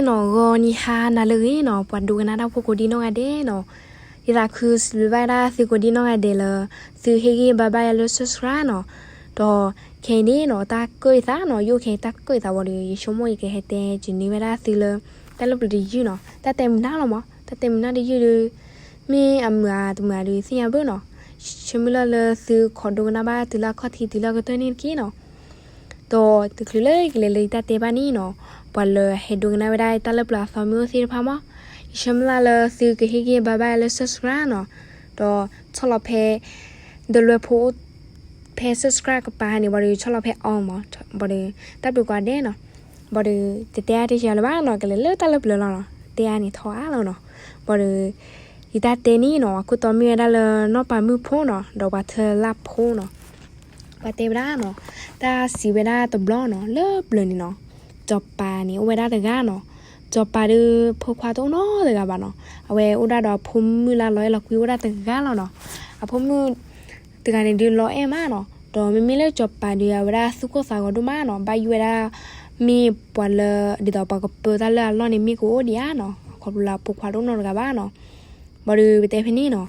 နီၢ်ဂီၤနံၤဟါနၤလၢအဂ့ၤနီၤ ပှၤဒိကနၣ်တၢ်ဖိကိးဒံနီၢ်ဂၤဒဲးနီၤ, ယသးခုစံးဘျုးဘၣ်ဒၣ်သုကိးဒံနီၢ်ဂၤဒဲးလၢ သုဟ့ၣ်ဂံၢ်ဘါဘၣ်ယၤလၢ subscribe နီၤ, ဒီးခဲအံၤန့ၣ်နီၤ တၢ်ကၢၣ်ယသးနီၤ ယအိၣ်ခဲအံၤတၢ်ကၢၣ်ယသးဝံၤဒီး ယဆိကမိၣ်ယကဟဲတဲကန့ၢ်ဝဲဒၣ်သုလၢ တၢ်လၢပျၢၤတယုၢ်နီၤ တၢ်တဲမုာ်နၢ်လီၤမး တၢ်တဲမုာ်နၢ်တယုၢ်ဒီး မ့ၢ်အမုာ်ဧါတမုာ်ဧါဒီးသ့ၣ်ညါဘၣ်နီၤ, ဆၢမုၢ်လၢ်လၢသုခိးဒိကနၣ်ဘၣ်တုၤလၢအခီၣ်ထံးတုၤလၢအကတၢၢ်န့ၣ်တက့ၢ်နီၤ. ဒီးတချုးလၢယကလဲၤလၢယတၢ်တဲဘၣ်န့ၣ်နီၤ, ပှၤလၢဟဲဒိကနၣ်ဝဲဒၣ်တၢ်လၢပျၢၤအသီမ့ၢ်အိၣ်သ့ၣ်တဖၣ်မး, ယဆၢမုၢ်လၢ်လၢသုကဟ့ၣ်ဂံၢ်ဘါဘၣ်လၢ subscribe နီၤ, ဒီးဆီၣ်လီၤဖဲ ဒီးလွဲဖိအိၣ်ဖဲ subscribe ကပၤဟါန့ၣ် ဘၣ်ဒီးဆီၣ်လီၤဖဲ all မး, ဘၣ်ဒီး တၢ်ဘျုးကိးဂၤဒဲးနီၤ, ဘၣ်ဒီး တတဲအါတဲယၤလၢၤဘၣ်နီၤ ကလဲၤလၢတၢ်လၢပျၢၤလီၤနီၤ တဲအါန့ၣ်ထီအါလီၤနီၤ, ဘၣ်ဒီး ယတၢ်တဲန့ၣ်နီၤ အခိၣ်တီမ့ၢ်ဝဲဒၣ်လၢနီၢ်ပၤမုၣ်ဖိနီၤ ဒီးပှၤထၢလၢ်ဖိနီၤ, ပှၤတဲဝဲဒၣ်နီၤ, တၢ်စံးဝဲဒၣ်တဘျီနီၤ လၢပျၢၤန့ၣ်နီၤ, စီၤပၤန့ၣ်အိၣ်ဝဲဒၣ်တဂၤနီၤ, စီၤပၤဒီးဖိခွါတအိၣ်နီတဂၤဘၣ်နီၤ, အဝဲအိၣ်ဒၣ်ဒီးအဖိမုၣ်လၢလီၤအဲၣ်လီၤကွံအိၣ်ဒၣ်တဂၤလီၤနီၤ, အဖိမုၣ် တဂၤန့ၣ်ဒုးလီၤအဲၣ်မးနီၤ, ဒီးမ့မ့ၢ်လၢစီၤပၤဒီး အဝဲဒၣ်သူၣ်ကိၢ်သးဂီၤဒိၣ်မးနီၤ, ဘၣ်ယိၣ်ဝဲဒၣ် မ့ၢ်ပှၤလၢ ဒ်သိးပှၤကပၢတၢ်လၢအလီၢ်န့ၣ် မ့ၢ်ကအိၣ်ဒံးဧါနီၤ, ခီဖျိလၢအဖိခွါတအိၣ်နီတဂၤဘၣ်နီၤ, ဘၣ်ဒီးပတဲဖဲန့ၣ်နီၤ,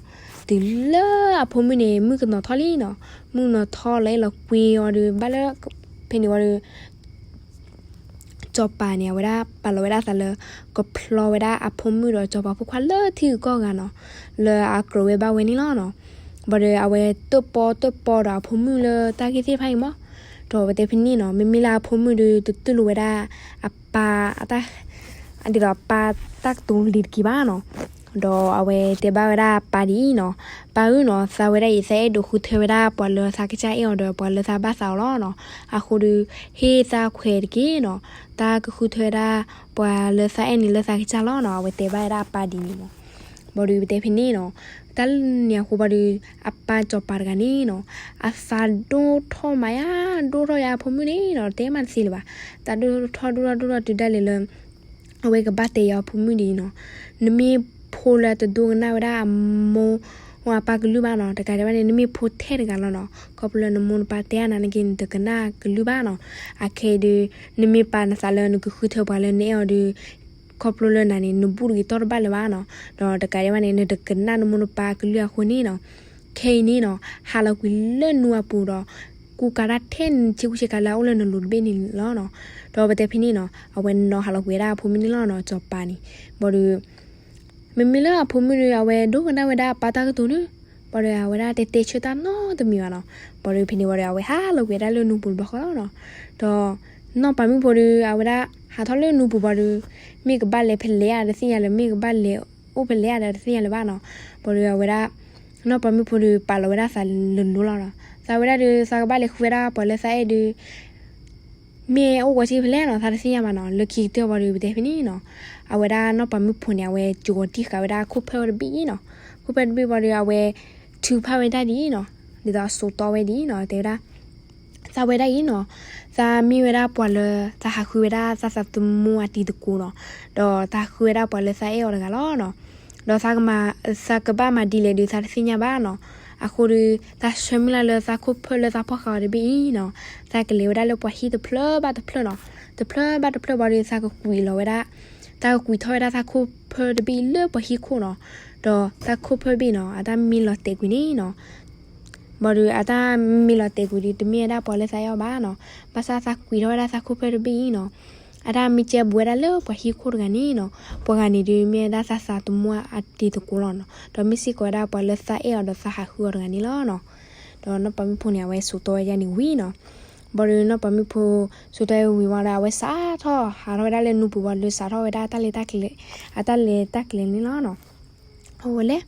တုၤလၢအဖိမုၣ်န့ၣ် မုၣ်ကနီၤထီၣ်လံနီၤ, မုၣ်ကနီၤထီၣ်လီၤအဲၣ်လီၤကွံအီၤဒီး ဘၣ်လၢ ဖဲန့ၣ်ဝံၤဒီး စီၤပၤန့ၣ် အဝဲဒၣ်ပာ်လီၤဝဲဒၣ်သးလၢ ကဖျီဝဲဒၣ်အဖိမုၣ်ဒီးစီၤပၤဖိခွါလၢထံဂုၤကီၢ်ဂၤနီၤ, လၢအကြၢးဝဲဘၣ်ဝဲန့ၣ်လီၤနီၤ, ဘၣ်ဒီးအဝဲတၢၣ်ပီၣ်တၢၣ်ပီဒီးအဖိမုၣ်လၢတၢ်ဂ့ၢ်သ့ၣ်တဖၣ်အံၤမး, ဒီးပတဲဖဲန့ၣ်နီၤ မ့မ့ၢ်လၢအဖိမုၣ်ဒီးတတူၢ်လိာ်ဝဲဒၣ် အပၢ် အတၢ် ဒ်သိးအပၢ်တၢ်ကတိၤလံၤတက့ၢ်ဘၣ်နီၤ, ဒီးအဝဲတဲဘၣ်ဝဲဒၣ်အပၢ်ဒ်အံၤနီၤ, ပၢ်ဧၢနီၤ သးဝဲဒၣ်အံၤ သးအဲၣ်ဒိးဃုထၢဝဲဒၣ်ပှၤလၢသးကစၢ်အဲၣ်အီၤဒီးပှၤလၢသးဘၣ်သးအီၤလီၤနီၤ, အဃိဒီး ဟ့ၣ်သးခွဲးတက့ၢ်နီၤ, သးကဃုထၢဝဲဒၣ်ပှၤလၢသးအဲၣ်န့ၣ်လၢသးကစၢ်လီၤနီၤ, အဝဲတဲဘၣ်ဝဲဒၣ်အပၢ်ဒ်န့ၣ်မး, ဘၣ်ဒီးပတဲဖဲန့ၣ်နီၤ, တၢ်လၢန့ၣ်အဃိဘၣ်ဒီး အပၢ်စီၤပၤတဂၤန့ၣ်နီၤ, အသးဒိၣ်ထီၣ်မးယါ ဒိၣ်ထီၣ်ယါအဖိမုၣ်န့ၣ်နီၤ တဲမးတသ့လၢၤဘၣ်, သးဒိၣ်ထီၣ်ဒိၣ်ထီၣ်ဒိၣ်ထီၣ်တုၤဒၣ်လဲာ်လၢ အဝဲကဘၣ်တဲယါအဖိမုၣ်ဒ်အံၤနီၤ, နမ့ၢ်ဖိလၢတဒိကနၣ်ဝဲဒၣ်အမိၢ် အပၢ်ကလုၢ်ဘၣ်နီၤ, တကးဒံးဘၣ်န့ၣ် နမ့ၢ်ဖိထဲတဂၤလီၤနီၤ, ခီဖျိလၢနမိၢ်နပၢ်တဲအါနၤနာ်က့ နတကနၣ်ကလုၢ်ဘၣ်နီၤ, အခဲအံၤဒီး နမ့ၢ်ပာ်နသးလၢနကဃုထၢပှၤလၢနအဲၣ်အီၤဒီး ခီဖျိလၢနၤန့ၣ် နဘူၣ်တဂ့ၤတီၢ်တဘၣ်လၢၤဘၣ်နီၤ, ဒီးတကးဒံးဘၣ်န့ၣ် နတကနၣ်နမိၢ်နပၢ်ကလုၢ်အဃိန့ၣ်နီၤ, ခဲအံၤန့ၣ်နီၤ ဟးလီၤကွံာ်လၢနူအပူၤဒီး ကူကၤတၢ်ထဲနဆ့ကူဆ့ကၤလၢအအိၣ်လၢနလိၤတဘ့ၣ်န့ၣ်လီၤနီၤ, ဒီးပတဲဖဲန့ၣ်နီၤ အဝဲနီၤဟးလီၤကွံာ်ဝဲဒၣ်အဖိမုၣ်န့ၣ်လီၤနီၤ စီၤပၤန့ၣ်, ဘၣ်ဒီး မ့မ့ၢ်လၢအဖိမုၣ်ဒီး အဝဲဒိကနၣ်ဝဲဒၣ်အပၢ်တၢ်ကတိၤန့ၣ်, ဘၣ်ဒီးအဝဲဒၣ်တဲတဲဆၢတၢ်နီတမံၤဘၣ်နီၤ, ဘၣ်ဒီးဖဲန့ၣ်ဝံၤဒီး အဝဲဟးလီၤကွံာ်ဝဲဒၣ်လၢနူပူၤတဘျီဃီလီၤနီၤ, ဒီး နီၢ်ပၤမုၣ်ဖိဒီး အဝဲဒၣ်ဟးထီၣ်လၢနူပူၤဘၣ်ဒီး မ့ၢ်ကဘၣ်လဲၤဖဲလဲၣ်ဧါတသ့ၣ်ညါလၢၤ မ့ၢ်ကဘၣ်လဲၤအိၣ်ဖဲလဲၣ်ဧါဒီးတသ့ၣ်ညါလၢၤဘၣ်နီၤ, ဘၣ်ဒီးအဝဲဒၣ် နီၢ်ပၤမုၣ်ဖိဒီးပာ်လီၤဝဲဒၣ်သးလိၤလိၤလီၤနီၤ, သးဝဲဒၣ်ဒီး သးကဘၣ်လဲၤဃုဝဲဒၣ်ပှၤလၢသးအဲၣ်ဒီး မ့ၢ်အိၣ်ဝဲဆံဖဲလဲၣ်နီၤ သးတသ့ၣ်ညါဘၣ်နီၤ, လၢခံကတၢၢ်ဝံၤဒီးပတဲဖဲန့ၣ်နီၤ, အဝဲဒၣ်နီၢ်ပၤမုၣ်ဖိန့ၣ် အဝဲကၠိၤတံၢ်ဃာ်ဝဲဒၣ်ခိၣ်ဖၢၣ်တဘ့ၣ်နီၤ, ခိၣ်ဖၢၣ်တဘ့ၣ်ဝံၤဒီး အဝဲထုးဖၣ်ဝဲဒၣ်ဒ်အံၤနီၤ, ဒ်သိးအစိာ်တီဝဲဒ်အံၤနီၤ, တဲဝဲဒၣ် သးဝဲဒၣ်အံၤနီၤ, သးမ့ၢ်ဝဲဒၣ်ပှၤလၢသးဟးဃုဝဲဒၣ်သးသးသမူအတံၤသကိးနီၤ, ဒီးသးဟးဃုဝဲဒၣ်ပှၤလၢသးအဲၣ်အီၤတဂၤလီၤနီၤ, ဒီးသးကမၤ သးကဘၣ်မၤဒ်လဲၣ်ဒီးသးတသ့ၣ်ညါဘၣ်နီၤ, အဃိဒီး သးဆၢမုၢ်လၢ်လၢသးခိၣ်ဖၢၣ်လၢသးဖီၣ်ဃာ်အီၤတဘ့ၣ်အံၤနီၤ, သးကလဲၤဝဲဒၣ်လၢပှၤဟံၣ်တဖျၢၣ်ဘၣ်တဖျၢၣ်နီၤ, တဖျၢၣ်ဘၣ်တဖျၢၣ်ဝံၤဒီး သးကကွံာ်လီၤဝဲဒၣ် သးကကွံာ်ထီၣ်ဝဲဒၣ်သးခိၣ်ဖၢၣ်တဘ့ၣ်လၢပှၤဟံၣ်ခိၣ်နီၤ, ဒီးသးခိၣ်ဖၢၣ်တဘ့ၣ်နီၤ အတၢ်မ့ၢ်လီၤတဲာ်ကွံာ်န့ၣ်နီၤ ဘၣ်ဒီးအတၢ်မ့ၢ်လီၤတဲာ်ကွံာ်ဒီး တမ့ၢ်ဝဲဒၣ်ပှၤလၢသးအဲၣ်အီၤဘၣ်နီၤ, ဘၣ်ဆၣ်သးကွံာ်ထီၣ်ဝဲဒၣ်သးခိၣ်ဖၢၣ်တဘ့ၣ်အံၤနီၤ, အတၢ်မ့ၢ်ကဲဘူးဝဲဒၣ်လၢပှၤဟံၣ်ခိၣ်တဂၤန့ၣ်နီၤ, ပှၤဂၤန့ၣ်ဒီးမ့ၢ်ဝဲဒၣ်သးသးသမူအတံၤသကိးလီၤနီၤ, ဒီးမ့ၢ်စ့ၢ်ကီးဝဲဒၣ်ပှၤလၢသးအဲၣ်အီၤဒီးသးဟးဃုအီၤတဂၤန့ၣ်လီၤနီၤ, ဒီးနီၢ်ပၤမုၣ်ဖိန့ၣ် အဝဲစိာ်တီဝဲဒၣ်န့ၣ်ဝံၤနီၤ, ဘၣ်ဒီးနီၢ်ပၤမုၣ်ဖိစိာ်တီဝဲဝံၤဝံၤဒီး အဝဲစးထီၣ်ဟးထီၣ်ဝဲဒၣ်လၢနူပူၤဘၣ်ဒီး စးထီၣ်ဝဲဒၣ်တၢ်လဲၤတၢ်ကျဲၤ အတၢ်လဲၤတၢ်ကျဲၤန့ၣ်လီၤနီၤ အဝဲလဲၤ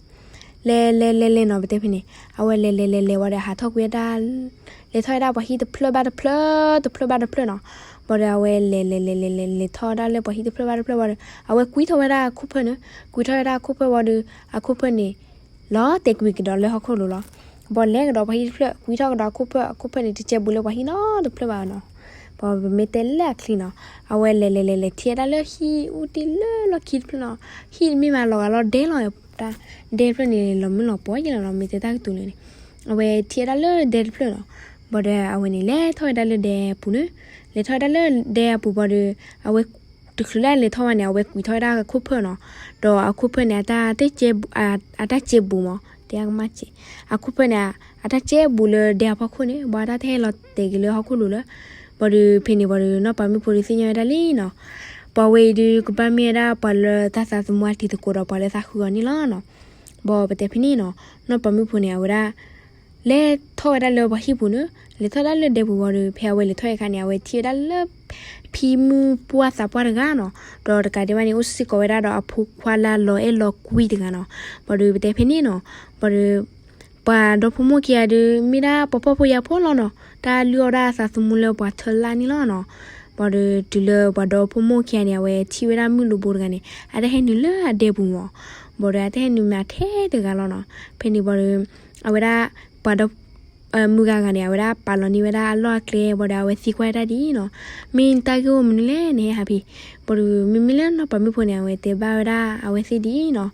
လဲၤလဲၤလဲၤလဲၤနီၤ ပတဲဖဲန့ၣ် အဝဲလဲၤလဲၤလဲၤလဲၤဝံၤဒီး ဟးထီၣ်ကွံာ်ဝဲဒၣ် လဲၤထီၣ်ဝဲဒၣ်ပှၤဟံၣ်တဖျၢၣ်ဘၣ်တဖျၢၣ် တဖျၢၣ်ဘၣ်တဖျၢၣ်နီၤ, ဘၣ်ဒီးအဝဲလဲၤလဲၤလဲၤလဲၤလဲၤ လဲၤထီၣ်ဝဲဒၣ်လၢပှၤဟံၣ်တဖျၢၣ်ဘၣ်တဖျၢၣ်ဝံၤဒီး အဝဲကွံာ်ထီၣ်ဝဲဒၣ်အခိၣ်ဖၢၣ်န့ၣ် ကွံာ်ထီၣ်ဝဲဒၣ်အခိၣ်ဖၢၣ်ဝံၤဒီး အခိၣ်ဖၢၣ်န့ၣ် လီၤတဲာ်ကွံာ်ကဒီးလၢဟီၣ်ခိၣ်လိၤလီၤ. ဘၣ်လဲၤကဒီးပှၤဟံၣ်တဖျၢၣ် ကွံာ်ထီၣ်ကဒီးအခိၣ်ဖၢၣ် အခိၣ်ဖၢၣ်န့ၣ် တကဲဘူးလၢပှၤဟံၣ်နီတဖျၢၣ်ဘၣ်နီၤ. ပမ့ၢ်တဲလၢအချံနီၤ အဝဲလဲၤလဲၤလဲၤလဲၤထံၣ်ဝဲဒၣ်လၢဟံၣ်အူတ့ၢ်လၢလီၢ်ခံတဖျၢၣ်နီၤ. ဟံၣ်မ့ၢ်မးလီၤဂာ်လီၤဒဲလီၤ တၢ်ဒဲတဖျၢၣ်န့ၣ် လီၤမုၢ်လီၤပှီၢ်ယဲလီၤနီၤ မ့ၢ်တဲတၢ်ကတိၤလၢန့ၣ်. အဝဲထံၣ်ဝဲဒၣ်လၢဒဲတဖျၢၣ်နီၤ. ဘၣ်ဒီးအဝဲန့ၣ် လဲၤထီၣ်ဝဲဒၣ်လၢဒဲအပူၤန့ၣ် လဲၤထီၣ်ဝဲဒၣ်လၢဒဲအပူၤဘၣ်ဒီး အဝဲ တချုးလၢအလဲၤထီၣ်ဝဲန့ၣ် အဝဲကွံာ်ထီၣ်ဝဲဒၣ်အခိၣ်ဖၢၣ်နီၤ, ဒီးအခိၣ်ဖၢၣ်န့ၣ် အတၢ်ကဲဘူးမး, တဲကမၣ်ကဲ, အခိၣ်ဖၢၣ်န့ၣ် အတၢ်ကဲဘူးလၢဒဲအဖီခိၣ်န့ၣ် ဘၣ်တၢ်တဟဲလီၤတဲာ်က့ၤလၢဟီၣ်ခိၣ်လိၤလၢ, ဘၣ်ဒီးဖဲန့ၣ်ဘၣ်ဒီး နီၢ်ပၤမုၣ်ဖိဒုးသ့ၣ်ညါဝဲဒၣ်လံနီၤ, ပှၤဝဲအံၤဒုးကဘၣ်မ့ၢ်ဝဲဒၣ်ပှၤလၢတၢ်သးသမူအတံၤသကိးဒီးပှၤလၢသးဃုအီၤန့ၣ်လီၤနီၤ. ဘၣ်ပတဲဖဲန့ၣ်နီၤ, နီၢ်ပၤမုၣ်ဖိန့ၣ် အဝဲဒၣ် လဲၤထီၣ်ဝဲဒၣ်လၢပှၤဟံၣ်ပူၤန့ၣ်, လဲၤထီၣ်ဒၣ်လၢဒဲပူၤဘၣ်ဒီး ဖဲအဝဲလဲၤထီၣ်အခါန့ၣ် အဝဲထံၣ်ဝဲဒၣ်လၢ ဖံမုၢ်ပှၢ်သးပှၢ်တဂၤနီၤ, ဒီးတကးဒံးဘၣ်န့ၣ် အိၣ်စ့ၢ်ကီးဝဲဒၣ်ဒီးအဖိခွါလၢအလီၤအဲၣ်လီၤကွံတဂၤနီၤ. ဘၣ်ဒီးပတဲဖဲန့ၣ်နီၤ, ဘၣ်ဒီး ပှၤဒီဖိမိၢ်ခံဂၤဒုး မ့ၢ်ဒၣ်ပှၤဖှီၣ်ဖိယာ်ဖိလီၤနီၤ, တၢ်လုၢ်အီၣ်ဒၣ်အသးသမူလၢပှၤထၢလၢ်န့ၣ်လီၤနီၤ. ဘၣ်ဒီးတုၤလၢပှၤဒီဖိမိၢ်ခံဂၤန့ၣ် အဝဲထံၣ်ဝဲဒၣ်မုၢ်လိာ်ဘိတဂၤန့ၣ် အတဟဲနုာ်လၢအဒဲပူၤမး, ဘၣ်ဒီးအတဟဲနုာ်မ့ၢ်ထဲတဂၤလီၤနီၤ. ဖဲန့ၣ်ဘၣ်ဒီး အဝဲဒၣ် ပှၤဒီ မုၢ်ဂၤဂၤန့ၣ် အဝဲဒၣ်ပာ်လီၤန့ၢ်ဝဲဒၣ်အလီၢ်အကျဲ ဘၣ်ဒီးအဝဲသံကွၢ်တၢ်ဒ်အံၤနီၤ, မ့ၢ်နတၢ်ဂ့ၢ်အိၣ်မနုၤလဲၣ် နဟဲဟးဖဲ, ဘၣ်ဒီးမ့မ့ၢ်လၢနီၢ်ပၤမုၣ်ဖိန့ၣ် အဝဲတဲဘၣ်ဝဲဒၣ်အဝဲသ့ၣ်ဒ်အံၤနီၤ,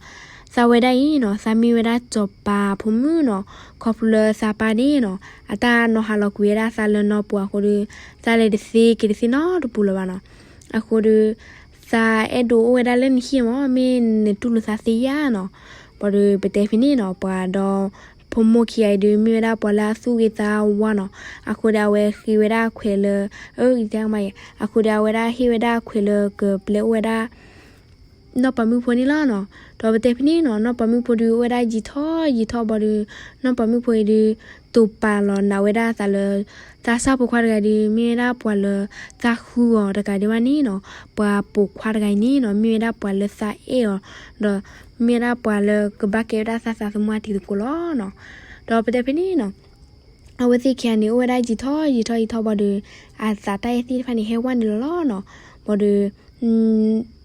သးဝဲဒၣ်အံၤနီၤ သးမ့ၢ်ဝဲဒၣ်စီၤပၤဖိမုၣ်နီၤ, ခီဖျိလၢသးပၢ်န့ၣ်နီၤ အတၢ်နီၤဟးလီၤကွံာ်ဝဲဒၣ်သးလၢနီၢ်ပၤအဃိဒီး သးလဲၤတသ့က့ၤတသ့နီတပူၤလၢၤဘၣ်နီၤ. အဃိဒီး သးအဲၣ်ဒိးအိၣ်ဝဲဒၣ်လၢနဟံၣ်မး မ့ၢ်နတူၢ်လိာ်သးသ့ဧါနီၤ. ဘၣ်ဒီးပတဲဖဲန့ၣ်နီၤ ပှၤဒီဖိမိၢ်ခံဂၤအံၤဒုး မ့ၢ်ဝဲဒၣ်ပှၤလၢအသူၣ်ဂ့ၤသးဝါနီၤ, အဃိဒီးအဝဲဃ့ဝဲဒၣ်အခွဲးလၢ အၢ အံၤတဲမးယဲ, အဃိဒီးအဝဲဒၣ်ဟ့ၣ်ဝဲဒၣ်အခွဲးလၢကပျဲအိၣ်ဝဲဒၣ် နီၢ်ပၤမုၣ်ဖိန့ၣ်လီၤနီၤ. ဒီးပတဲဖဲန့ၣ်နီၤ နီၢ်ပၤမုၣ်ဖိဒုးအိၣ်ဝဲဒၣ်ယံာ်ထီၣ်ယံာ်ထီၣ်ဘၣ်ဒီး နီၢ်ပၤမုၣ်ဖိအံၤဒုး တိာ်ပာ်လီၤနာ်ဝဲဒၣ်အသးလၢ သးစၢ်ဖိခွါတဂၤဒုး မ့ၢ်ဝဲဒၣ်ပှၤလၢသးဃုအီၤတကးဒံးဘၣ်န့ၣ်နီၤ, ပှၤပိာ်ခွါတဂၤအံၤန့ၣ်နီၤ မ့ၢ်ဝဲဒၣ်ပှၤလၢသးအဲၣ်အီၤ, ဒီးမ့ၢ်ဝဲဒၣ်ပှၤလၢကဘၣ်ကဲဝဲဒၣ်သးသးသမူအတံၤသကိးလီၤနီၤ. ဒီးပတဲဖဲန့ၣ်နီၤ အဝဲသ့ၣ်ခံဂၤန့ၣ် အိၣ်ဝဲဒၣ်ယံာ်ထီၣ်ယံာ်ထီၣ်ယံာ်ထီၣ်ဘၣ်ဒီး အသးတၢ်အဲၣ်သ့ၣ်တဖၣ်န့ၣ် ဟဲဝဲနုာ်လီၤလီၤနီၤ. ဘၣ်ဒီး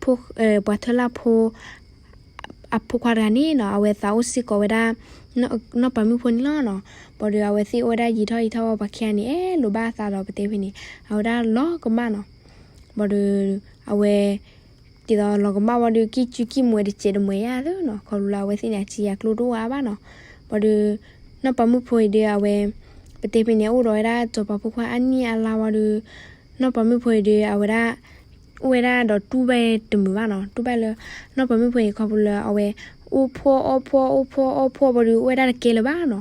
ပှၤထၢလၢ်ဖိ အဖိခွါတဂၤန့ၣ်နီၤ အဝဲသးအိၣ်စ့ၢ်ကီးဝဲဒၣ် နီၢ်ပၤမုၣ်ဖိန့ၣ်လီၤနီၤ. ဘၣ်ဒီးအဝဲသ့ၣ်အိၣ်ဝဲဒၣ်ယံာ်ထီၣ်ယံာ်ထီၣ်ဘၣ် ပှၤခံဂၤန့ၣ် အဲၣ်လိာ်ဘၣ်အသးဒီးပတဲဖဲန့ၣ် အဝဲဒၣ်လီၤကမၣ်နီၤ. ဘၣ်ဒီး အဝဲ ဒ်သိးလီၤကမၣ်ဘၣ်ဒီး ကံၢ်ကူကံၢ်မူးဝဲတစဲးတမှဲၤယါသ့နီၤ, ခီဖျိလၢအဝဲသ့ၣ်န့ၣ် အစံၣ်အကျိတအိၣ်အါဘၣ်နီၤ. ဘၣ်ဒီး နီၢ်ပၤမုၣ်ဖိအံၤဒီးအဝဲ ပတဲဖဲန့ၣ် အိၣ်ဒီးဝဲဒၣ်စီၤပၤဖိခွါအါနံၣ်အါလါဝံၤဒီး နီၢ်ပၤမုၣ်ဖိအံၤဒီး အဝဲဒၣ် အိၣ်ဝဲဒၣ်ဒီးတူၢ်ဘၣ်တမုာ်ဘၣ်နီၤ, တူၢ်ဘၣ်လၢ နီၢ်ပၤမုၣ်ဖိအံၤခီဖျိလၢအဝဲ အိၣ်ဖှီၣ်အီၣ်ဖှီၣ် အိၣ်ဖှီၣ်အီၣ်ဖှီၣ်ဘၣ်ဒီး အိၣ်ဝဲဒၣ်တကဲလၢၤဘၣ်နီၤ.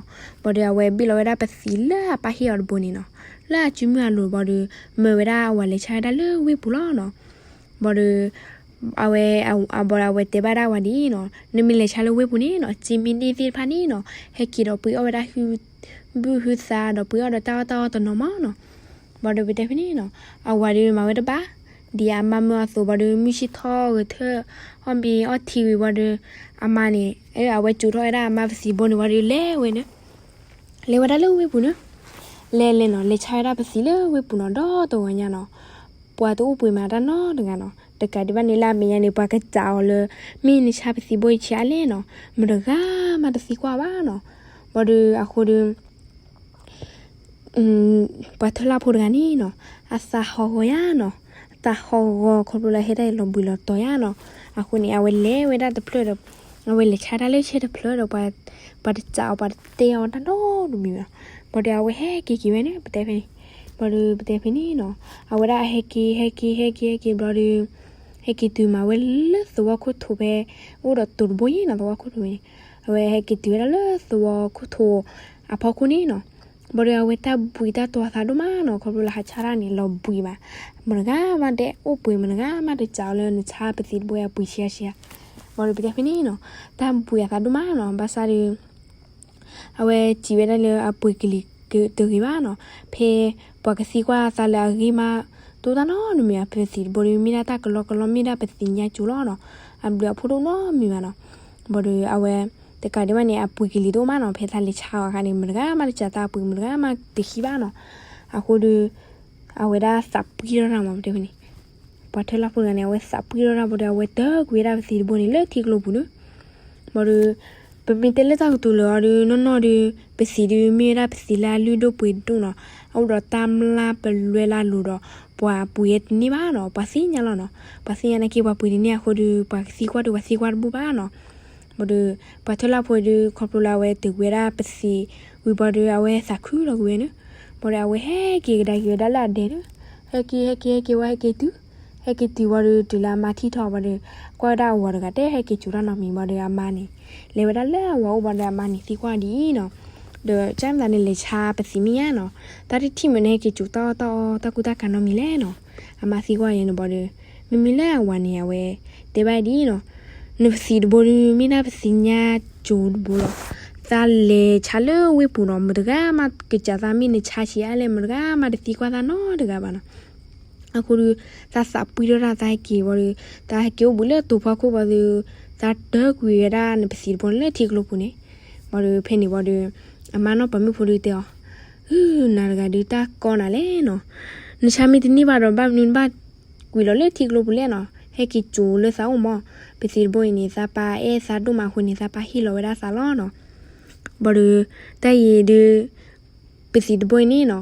ဘၣ်ဒီးအဝဲဘ့ၣ်လီၤဝဲဒၣ်ပသံးလၢအပၢ်ဟ့ၣ်အီၤတဘိန့ၣ်နီၤ, လၢအစုမုၢ်အလိၤဘၣ်ဒီး မၢဝဲဒၣ်အဝၤလဲၤဆါဝဲဒၣ်လၢဝ့ၢ်ပူၤလီၤနီၤ. ဘၣ်ဒီး အဝဲ အဘၣ်ဒီးအဝဲတဲဘၣ်ဒၣ်ဝၤဒ်အံၤနီၤ, နမ့ၢ်လဲၤဆါလၢဝ့ၢ်ပူၤန့ၣ်နီၤ, စ့မ့ၢ်န့ၢ်သ့ၣ်တဖၣ်န့ၣ်နီၤ, ဟဲက့ၤဒီးပှ့ၤအီၣ်ဝဲဒၣ် ဘုဟုသးဒီးပှ့ၤအီၣ်ဒီးတၢ်အီၣ်တၢ်အီတနီၤမးနီၤ. ဘၣ်ဒီးပတဲဖဲန့ၣ်နီၤ, အဝၤဒီးမၤဝဲတဘၣ်, ဒ်အမါမၢအသိးဘၣ်ဒီး မုၢ်ဆ့ၣ်ထီၣ်ဂဲၤထၢၣ် အီၣ်မ့ၤအီထံဝံၤဘၣ်ဒီး အမါန့ၣ် အဝဲစိာ်ထီၣ်ဝဲဒၣ်အမါပသံးဘိန့ၣ်ဘၣ်ဒီး လဲၤဝဲန့ၣ် လဲၤဝဲဒၣ်လၢဝ့ၢ်ပူၤန့ၣ်, လဲၤလဲၤနီၤ လဲၤဆါဝဲဒၣ်ပသံးလၢဝ့ၢ်ပူၤနီၤ ဒီတဂီၤညါနီၤ, ပှၤတအိၣ်ပှ့ၤမးတၢ်နီတဂၤနီၤ, တကးဒံးဘၣ်န့ၣ်လၢအမဲာ်ညါန့ၣ် ပှၤကစးအီၤလၢ မ့ၢ်နဆါပသံးဘိအံၤဆံးအါလဲၣ်နီၤ, မတဂၤမးတသံကွၢ်ဘၣ်နီၤ. ဘၣ်ဒီးအဃိဒီး ပှၤထၢလၢ်ဖိတဂၤန့ၣ်နီၤ, အသးဟးဂီၤယါနီၤ, အသးဟးဂီၤခီဖျိလၢဟဲတၢ်အံၤလီၤဘှံးလီၤတီၤယါနီၤ, အဃိန့ၣ် အဝဲလဲၤဝဲဒၣ်တဖျၢၣ်ဒီး အဝဲလဲၤဆါတၢ်လၢဆဲတဖျၢၣ်ဒီး ပှၤတစးအီၤ ပှၤတတဲအီၤတၢ်နီတမံၤဘၣ်, ဘၣ်ဒီးအဝဲဟဲက့ၤက့ၤဝဲန့ၣ် ပတဲဖဲန့ၣ်, ဘၣ်ဒီးပတဲဖဲန့ၣ်နီၤ, အဝဲဒၣ်ဟဲက့ၤ ဟဲက့ၤ ဟဲက့ၤ ဟဲက့ၤဘျီဒီး ဟဲက့ၤတုၤမးဝဲလၢသဝီခိၣ်ထိးဖဲ အိၣ်ဒီးတိၤတဘိယါနီၤ သဝီခိၣ်ထိးဖဲန့ၣ်, အဝဲဟဲက့ၤတုၤဝဲဒၣ်လၢသဝီခိၣ်ထိးအဖီခိၣ်န့ၣ်နီၤ, ဘၣ်ဒီးအဝဲတၢ်ဘှံးတၢ်တီၤအသးဒိၣ်မးနီၤ, ခီဖျိလၢဟးဆါတၢ်န့ၣ် လီၤဘှံးမး, မတဂၤမးတအိၣ်ပှ့ၤ မတဂၤမးတစးအီၤလၢနဆါပသံးတဘိအပှ့ၤဆံးအါဆံးဧါ, ဘၣ်ဒီးပတဲဖဲန့ၣ်နီၤ, တၢ်ဘှံးအသးဒိၣ်မးနီၤ, ဘၣ်ဆၣ်ဒီး အဝဲစံးဝဲဒၣ်လၢအပှ့ၤကလံၤတဂ့ၤဘၣ်နီၤ, ဖဲပှၤကသံကွၢ်အသးလၢအဂ့ၢ်မး တအိၣ်တၢ်နီတမံၤဘၣ်, ပသံးတဘိဒီး မ့ၢ်ဒၣ်တၢ်ကလီကလီ မ့ၢ်ဒၣ်ပသံးညါကၠိလီၤနီၤ, အဘျုးအဖှိၣ်တအိၣ်နီတမံၤဘၣ်နီၤ, ဘၣ်ဒီးအဝဲ တကးဒံးဘၣ်န့ၣ် အပှ့ၤကလံၤတအိၣ်မးနီၤ, ဖဲသးလဲၤဆါအီၤအခါန့ၣ် မတဂၤမးတစးသးအပှ့ၤ မတဂၤမးတဟံးဘၣ်နီၤ, အဃိဒီး အဝဲဒၣ်သးပှံၢ်ထီၣ်တၢ်မး ပတဲဖဲန့ၣ် ပှၤထၢလၢ်ဖိတဂၤန့ၣ် အဝဲသးပှံၢ်ထီၣ်တၢ်ဘၣ်ဒီး အဝဲတၢ်ကွံာ်ဝဲဒၣ်ပသံးတဘိန့ၣ် လၢထံကျိပူၤန့ၣ်, ဘၣ်ဒီး ပမ့ၢ်တဲလၢတၢ်ကတိၤလၢအီၤဒီး နီၢ်နီၢ်ဒီး ပသံးဒုး မ့ၢ်ဝဲဒၣ်ပသံးလၢအလုၢ်ဒိၣ်ပှ့ၤဒိၣ်နီၤ, အအိၣ်ဒီးတၢ်မျၢ်ပလွဲလၢအလိၤဒီး ပှၤပှ့ၤတန့ၢ်ဘၣ်နီၤ, ပှၤသ့ၣ်ညါလီၤနီၤ, ပှၤသ့ၣ်ညါနာ်က့ ပှၤပှ့ၤတန့ၢ်အဃိဒီး ပှၤကသံကွၢ်ဒီး ပှၤသံကွၢ်တဘူၣ်ဘၣ်နီၤ, ဘၣ်ဒီး ပှၤထၢလၢ်ဖိဒီး ခီဖျိလၢအဝဲတၢ်ကွံာ်ဝဲဒၣ်ပသံး ဝံၤဘၣ်ဒီး အဝဲသးခုလီၤကွံာ်ဝဲန့ၣ်, ဘၣ်ဒီးအဝဲဟဲက့ၤကဒါက့ၤဝဲဒၣ်လၢအဒဲန့ၣ်, ဟဲက့ၤ ဟဲက့ၤ ဟဲက့ၤဝဲ ဟဲက့ၤတုၤ ဟဲက့ၤတုၤဘၣ်ဒီး တုၤလၢအမါထံၣ်ထီၣ်ဘၣ်ဒီး ကွၢ်ဝဲဒၣ်အဝၤတဂၤတဟဲက့ၤစိာ်တၢ်နီတမံၤဘၣ်ဒီး အမါန့ၣ် လဲၤဝဲဒၣ်လၢအဝၤအိၣ်ဘၣ်ဒီး အမါန့ၣ်သံကွၢ်ဒ်အံၤနီၤ, ဒီးကၢ်မသးန့ၣ် လဲၤဆါပသံၣ်မ့ၢ်ဧါနီၤ, တၢ်တထံၣ်မ့ၢ်နဟဲက့ၤစိာ်တၢ်အီၣ်တၢ်အီတၢ်ကူတၢ်ကၤနီတမံၤလဲၣ်နီၤ. အမါသံကွၢ်ယဲန့ၣ်ဘၣ်ဒီး မ့မ့ၢ်လၢအဝၤန့ၣ် အဝဲတဲဘၣ်ဒ်အံၤနီၤ, နပသံၣ်တဘိဒီး မ့ၢ်ဒၣ်ပသံၣ်ညါစိၤတဘိလီၤ. သးလဲၤဆါလၢဝ့ၢ်ပူၤနီၤ, မတဂၤမးကစၢ်သးမ့ၢ်နဆါဆံးအါလဲၣ် မတဂၤမးတသံကွၢ်သးနီတဂၤဘၣ်နီၤ. အဃိဒီး သးသးပှံထီၣ်တၢ်သးဟဲက့ၤဘၣ်ဒီး သးဟဲက့ၤအိၣ်ဘှံးလၢတိၤဖီခိၣ်ဘၣ်ဒီး သးတၢကွံာ်ဝဲဒၣ်နပသံၣ်တဘိန့ၣ်လၢထံကျိပူၤန့ၣ်. ဘၣ်ဒီးဖဲန့ၣ်ဘၣ်ဒီး အမါနီၢ်ပၤမုၣ်ဖိဒီးတဲအီၤ, အု နၤတဂၤဒုးတၢ်ကီနၤလဲၣ်နီၤ, နဆါမ့ၢ်တန့ၢ်ဘၣ်ဒီး ဘၣ်မနုၤနဘၣ်ကွံာ်လီၤလၢထံကျိပူၤလဲၣ်နီၤ, ဟဲက့ၤစိာ်လၢသးအိၣ်မး, ပသံၣ်တဘိအံၤန့ၣ် သးပၢ်အဲၣ်သးဒိၣ်မးအဃိန့ၣ် သးပၢ်ဟ့ၣ်လီၤဝဲဒၣ်သးလီၤနီၤ. ဘၣ်ဒီး တၢ်အံၤဒုး ပသံၣ်တဘိအံၤန့ၣ်နီၤ,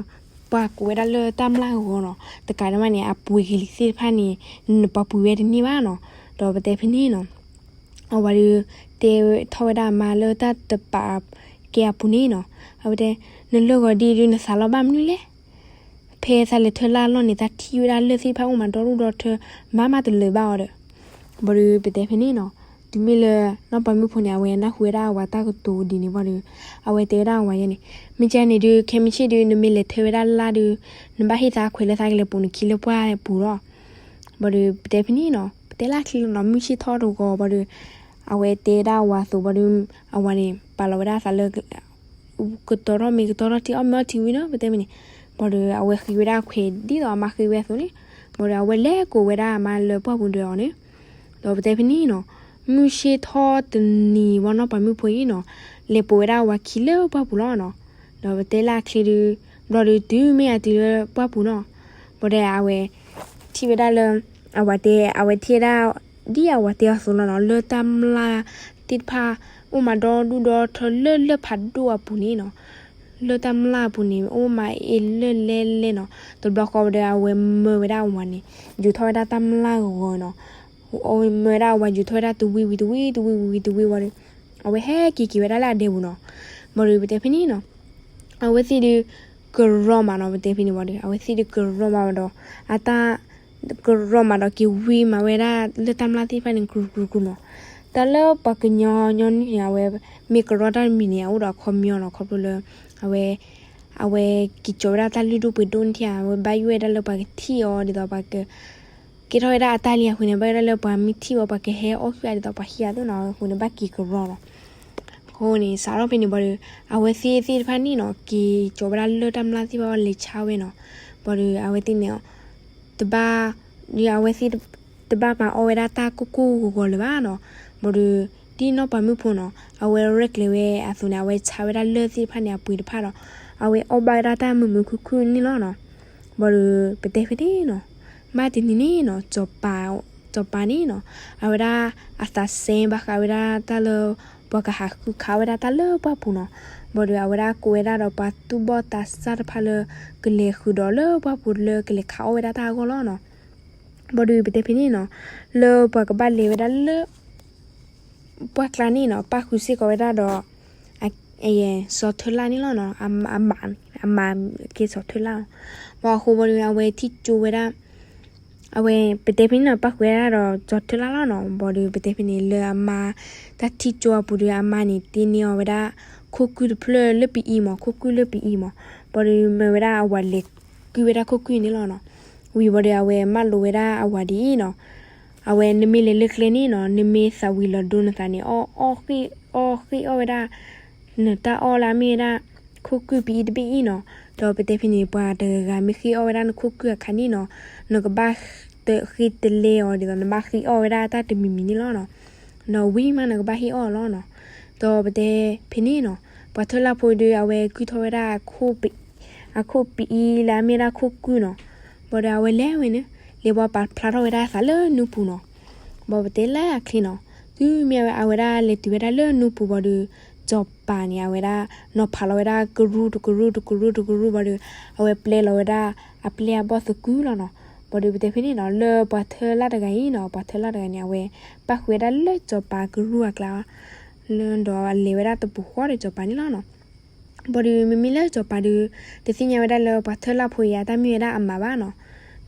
ပှၤကိးဝဲဒၣ်လၢတၢ်မျၢ်ဂီၤနီၤ, တကးဒံးဘၣ်န့ၣ် အပှ့ၤကလံၤသ့ၣ်တဖၣ်န့ၣ် နပှၤပှ့ၤဝဲတန့ၢ်ဘၣ်နီၤ. ဒီးပတဲဖဲန့ၣ်နီၤ, အဝၤဒုး တဲထီၣ်ဝဲဒၣ်အမါလၢတၢ်တပာ်ကဲအပူၤန့ၣ်နီၤ, အဝဲတဲ, နလၢဂီၤဒ်ဒုး နသးလီဘၣ်မနုၤလဲၣ်. ဖဲသးလဲၤထၢလၢ်အလီၢ်န့ၣ် သးထံၣ်ဝဲဒၣ်လၢၢ်သ့ၣ်တဖၣ်အိၣ်မးဒီဒူၣ်ဒီထၢ, မၤမးတလၢာ်ဘၣ်အီၤဒီး. ဘၣ်ဒီးပတဲဖဲန့ၣ်နီၤ, တုၤမ့ၢ်လၢ နီၢ်ပၤမုၣ်ဖိန့ၣ် အဝဲနၢ်ဟူဝဲဒၣ်အဝၤတၢ်ကတိၤဒ်န့ၣ်ဘၣ်ဒီး အဝဲတဲဝဲဒၣ်အဝၤယဲန့ၣ်, မ့ၢ်ကဲန့ၣ်ဒုး ခဲမုၢ်ဆ့ၣ်ဒုး နမ့ၢ်လဲၤထၢဝဲဒၣ်လၢ်ဒုး နဘၣ်ဟ့ၣ်သးခွဲးလၢသးကလဲၤပိာ်နခံလၢပှၢ်ပူၤလီၤ. ဘၣ်ဒီးပတဲဖဲန့ၣ်နီၤ, ပတဲလၢအချံလီၤနီၤ, မုၢ်ဆ့ၣ်ထီၣ်တဂီၤဘၣ်ဒီး အဝဲတဲဒၣ်အဝၤအသိးဘၣ်ဒီး အဝၤန့ၣ် ပာ်လီၤဝဲဒၣ်သးလၢ ကတီၤထီၣ်မ့ၤကတီၤထီၣ်ထံ အီၣ်မ့ၤအီထံဝံၤဒီး ပတဲဖဲန့ၣ်, ဘၣ်ဒီးအဝဲဃ့ဝဲဒၣ်ခွဲးဒ်သိးအမါဃ့ဝဲအသိးန့ၣ်, ဘၣ်ဒီးအဝဲလဲၤကိးဝဲဒၣ်အမါလၢပှၢ်ပူၤဒီးအီၤန့ၣ်, ဒီးပတဲဖဲန့ၣ်နီၤ, မုၢ်ဆ့ၣ်ထီၣ်တနံၤဝံၤနီၢ်ပၤမုၣ်ဖိအံၤနီၤ, လဲၤပိာ်ဝဲဒၣ်အဝၤခံလၢပှၢ်ပူၤလီၤနီၤ. ဒီးပတဲလၢအချံဒုး ဘျီဒီးတုၤမ့ၢ်အတုၤလၢပှၢ်ပူၤနီၤ, ဘၣ်ဒီးအဝဲ ထံၣ်ဝဲဒၣ်လၢ အဝၤတဲ အဝဲထံၣ်ဝဲဒၣ် ဒ်အဝၤတဲအီၤအသိးလီၤနီၤ, လၢတၢ်မျၢ်သ့ၣ်တဖၣ် အိၣ်မးဒီဒူၣ်ဒီထၢလၢလၢၢ်ဖးဒိၣ်အပူၤန့ၣ်နီၤ, လၢတၢ်မျၢ်အပူၤန့ၣ် အိၣ်မးအ့လၢၢ်လဲလဲနီၤ. တဘျီဃီဝဲဒီး အဝဲမၢဝဲဒၣ်အဝၤန့ၣ် ယူၤထီၣ်ဝဲဒၣ်တၢ်မျၢ်ဂီၤနီၤ. အဝဲမၢဝဲဒၣ်အဝၤ ယူၤထီၣ်ဝဲဒၣ်တဝံၤဝံၤတဝံၤ တဝံၤဝံၤတဝံၤဝံၤဒီး အဝဲဟဲက့ၤက့ၤဝဲဒၣ်လၢအဒဲပူၤနီၤ. ဘၣ်ဒီးပတဲဖဲန့ၣ်နီၤ, အဝဲသ့ၣ်ဒုး ကရီမးနီၤ, ပတဲဖဲန့ၣ်ဝံၤဒီး အဝဲသ့ၣ်ဒုးကရီမးဝံၤဒီး အတၢ် ကရီမးဒီးက့ၤဝံမးဝဲဒၣ်လၢတၢ်မျၢ်သ့ၣ်တဖၣ်န့ၣ် ကြူးကြူးကြူးနီၤ. တၢ်လၢပှၤကညီညီနုၢ်န့ၣ် အဝဲမ့ၢ်ကရီတၢ်တမံၤန့ၣ် အအိၣ်ဒီးအခီပညီနီၤ, ခီဖျိလၢ အဝဲ အဝဲက့ၤကၠီၤဝဲဒၣ်တၢ်လုၢ်ဒိၣ်ပှ့ၤဒိၣ်န့ၣ်ထံၣ်ဧါ, အဝဲဘၣ်ယိၣ်ဝဲဒၣ်လၢပှၤကထံၣ်အီၤဒ်သိးပှၤက ကဲထီၣ်ဝဲဒၣ်အတၢ်လံအဃိန့ၣ် ဘၣ်ယိၣ်ဝဲဒၣ်လၢပှၤမ့ၢ်ထံၣ်အီၤ ပှၤကဟဲအီၣ်ဃုာ်အီၤဒ်သိးပှၤဟံးအီၤသ့နီၤ, အဃိန့ၣ် ဘၣ်က့ၤကရီနီၤ. အဃိန့ၣ် စးထီၣ်ဖဲန့ၣ်ဘၣ်ဒီး အဝဲသ့ၣ်သ့ၣ်တဖၣ်န့ၣ်နီၤ က့ၤကၠီၤဝဲဒၣ်လၢတၢ်မျၢ်သ့ၣ်တဖၣ်လဲၤဆါဝဲနီၤ. ဘၣ်ဒီးအဝဲသ့ၣ်န့ၣ် တဘၣ် ဒီးအဝဲသ့ၣ်တဘၣ်မၤအီၣ်ဝဲဒၣ်တၢ်ကိၢ်ကိၢ်ဂီၤဂီၤလၢၤဘၣ်နီၤ. ဘၣ်ဒီး ဒ်နီၢ်ပၤမုၣ်ဖိနီၤ အဝဲရဲၣ်ကျဲၤဝဲအသိးန့ၣ် အဝဲဆါဝဲဒၣ်လၢၢ်သ့ၣ်တဖၣ်န့ၣ် အပှ့ၤတဖၣ်ဒီး အဝဲအီၣ်ဘၣ်ဝဲဒၣ်တၢ်မုာ်မုာ်ခုၣ်ခုၣ်န့ၣ်လီၤနီၤ. ဘၣ်ဒီးပတဲဖဲန့ၣ်နီၤ ဘၣ်တနံၤန့ၣ်နီၤ စီၤပၤန့ၣ်နီၤ အဝဲဒၣ်အသးစဲဘၣ်ဃးဝဲဒၣ်တၢ်လၢ ပှၤကဟးဃုခးအီၣ်ဝဲဒၣ်တၢ်လၢပှၢ်ပူၤနီၤ. ဘၣ်ဒီးအဝဲဒၣ်ကိးဝဲဒၣ်ဒီးပှၤသူၣ်ဘီၣ်သးစၢ်တဖၣ်လၢ ကလဲၤဃုာ်ဒီးလၢပှၢ်ပူၤလၢကလဲၤခးအီၣ်ဝဲဒၣ်တၢ်အဂီၢ်လီၤနီၤ. ဘၣ်ဒီးပတဲဖဲန့ၣ်နီၤ လၢပှၤကဘၣ်လဲၤဝဲဒၣ်လၢ ပှၢ်ကျါန့ၣ်နီၤ ပၣ်ဃုာ်စ့ၢ်ကီးဝဲဒၣ်ဒီး စီၤထၢလၢ်န့ၣ်လီၤနီၤ. အမါကဲစီၤထၢလၢ်လီၤ. ဘၣ်အဃိဘၣ်ဒီး အဝဲထံၣ်ကၠိဝဲဒၣ် အဝဲပတဲဖဲန့ၣ်နီၤ ပၣ်ဃုာ်ဝဲဒၣ်ဒီးစီၤထၢလၢ်လီၤနီၤ. ဘၣ်ဒီးပတဲဖဲန့ၣ် လၢအမါ တၢ်ထံၣ်ကၠိအပူၤဒီး အမါန့ၣ်တ့န့ၢ်အီၤဝဲဒၣ် ခိၣ်ကုၢ်တဖျၢၣ်လၢပအံၤမး ခိၣ်ကုၢ်လၢပအံၤမး. ဘၣ်ဒီးမၢဝဲဒၣ်အဝၤလဲၤကုၢ်ဝဲဒၣ်ခိၣ်ကုၢ်န့ၣ်လီၤနီၤ. ဝံၤဘၣ်ဒီး အဝဲမၢလိာ်ဝဲဒၣ်အဝၤဒ်အံၤနီၤ. အဝဲနမ့ၢ်လဲၤလၢကျဲန့ၣ်နီၤ နမ့ၢ်သးဝံၤလီၤဒိနသးန့ၣ် အီၣ်ဃ့ၢ်အီၣ်ဝဲဒၣ် နတၢ်အီၣ်လၢအမ့ၢ်ဝဲဒၣ် ခိၣ်ကုၢ်ပအံၤတဘ့ၣ်အံၤနီၤ. ဒီးပတဲဖဲန့ၣ် ပှၤတဂၤဂၤမ့ၢ်ဃ့ၢ်အီၣ်ဝဲဒၣ်နခိၣ်ကုၢ်အခါန့ၣ်နီၤ နကဘၣ်ဃ့တလဲအီၤဒ်သိး နဘၣ်ဃ့ၢ်အီၣ်ဝဲဒၣ်တၢ်တမံၤမံၤန့ၣ်လီၤနီၤ. နီၤဝံၤမးနကဘၣ်ဟ့ၣ်အီၣ်အီၤလီၤနီၤ. ဒီးပတဲဖဲန့ၣ်နီၤ ပှၤထၢလၢ်ဖိဒီး အဝဲကုၢ်ထီၣ်ဝဲဒၣ် အခိၣ်ပအံၤလၢအမ့ၢ်ဝဲဒၣ်ခိၣ်ကုၢ်နီၤ. ဘၣ်ဒီးအဝဲလဲၤဝဲန့ၣ် လဲၤဘၣ်ပာ်ဖျါထီၣ်ဝဲဒၣ်အသးလၢနူပူၤနီၤ. ဘၣ်ပတဲလၢအချ့နီၤ တုၤမ့ၢ်အဝဲဒၣ်လဲၤတုၤဝဲဒၣ်လၢနူပူၤဘၣ်ဒီး စီၤပၤန့ၣ် အဝဲဒၣ် နီၤဖးလီၤဝဲဒၣ်ကရူၢ်တကရူၢ်တကရူၢ်တကရူၢ်ဘၣ်ဒီး အဝဲပျဲလီၤဝဲဒၣ် အပျဲၢ်အဘီၣ်သကုၤလီၤနီၤ. ဘၣ်ဒီးပတဲဖဲန့ၣ်နီၤ လၢပှၤထၢလၢ်တဂၤအံၤနီၤ ပှၤထၢလၢ်တဂၤန့ၣ် အဝဲပၣ်ဃုာ်ဝဲဒၣ်လၢစီၤပၤကရူၢ်အကျါ ဒီးအလဲၤဝဲဒၣ်တပူၤဃီဒီးစီၤပၤန့ၣ်လီၤနီၤ. ဘၣ်ဒီးမ့မ့ၢ်လၢစီၤပၤဒီး တသ့ၣ်ညါဝဲဒၣ်လၢပှၤထၢလၢ်ဖိအံၤ အတၢ်မ့ၢ်ဝဲဒၣ်အမးဘၣ်နီၤ.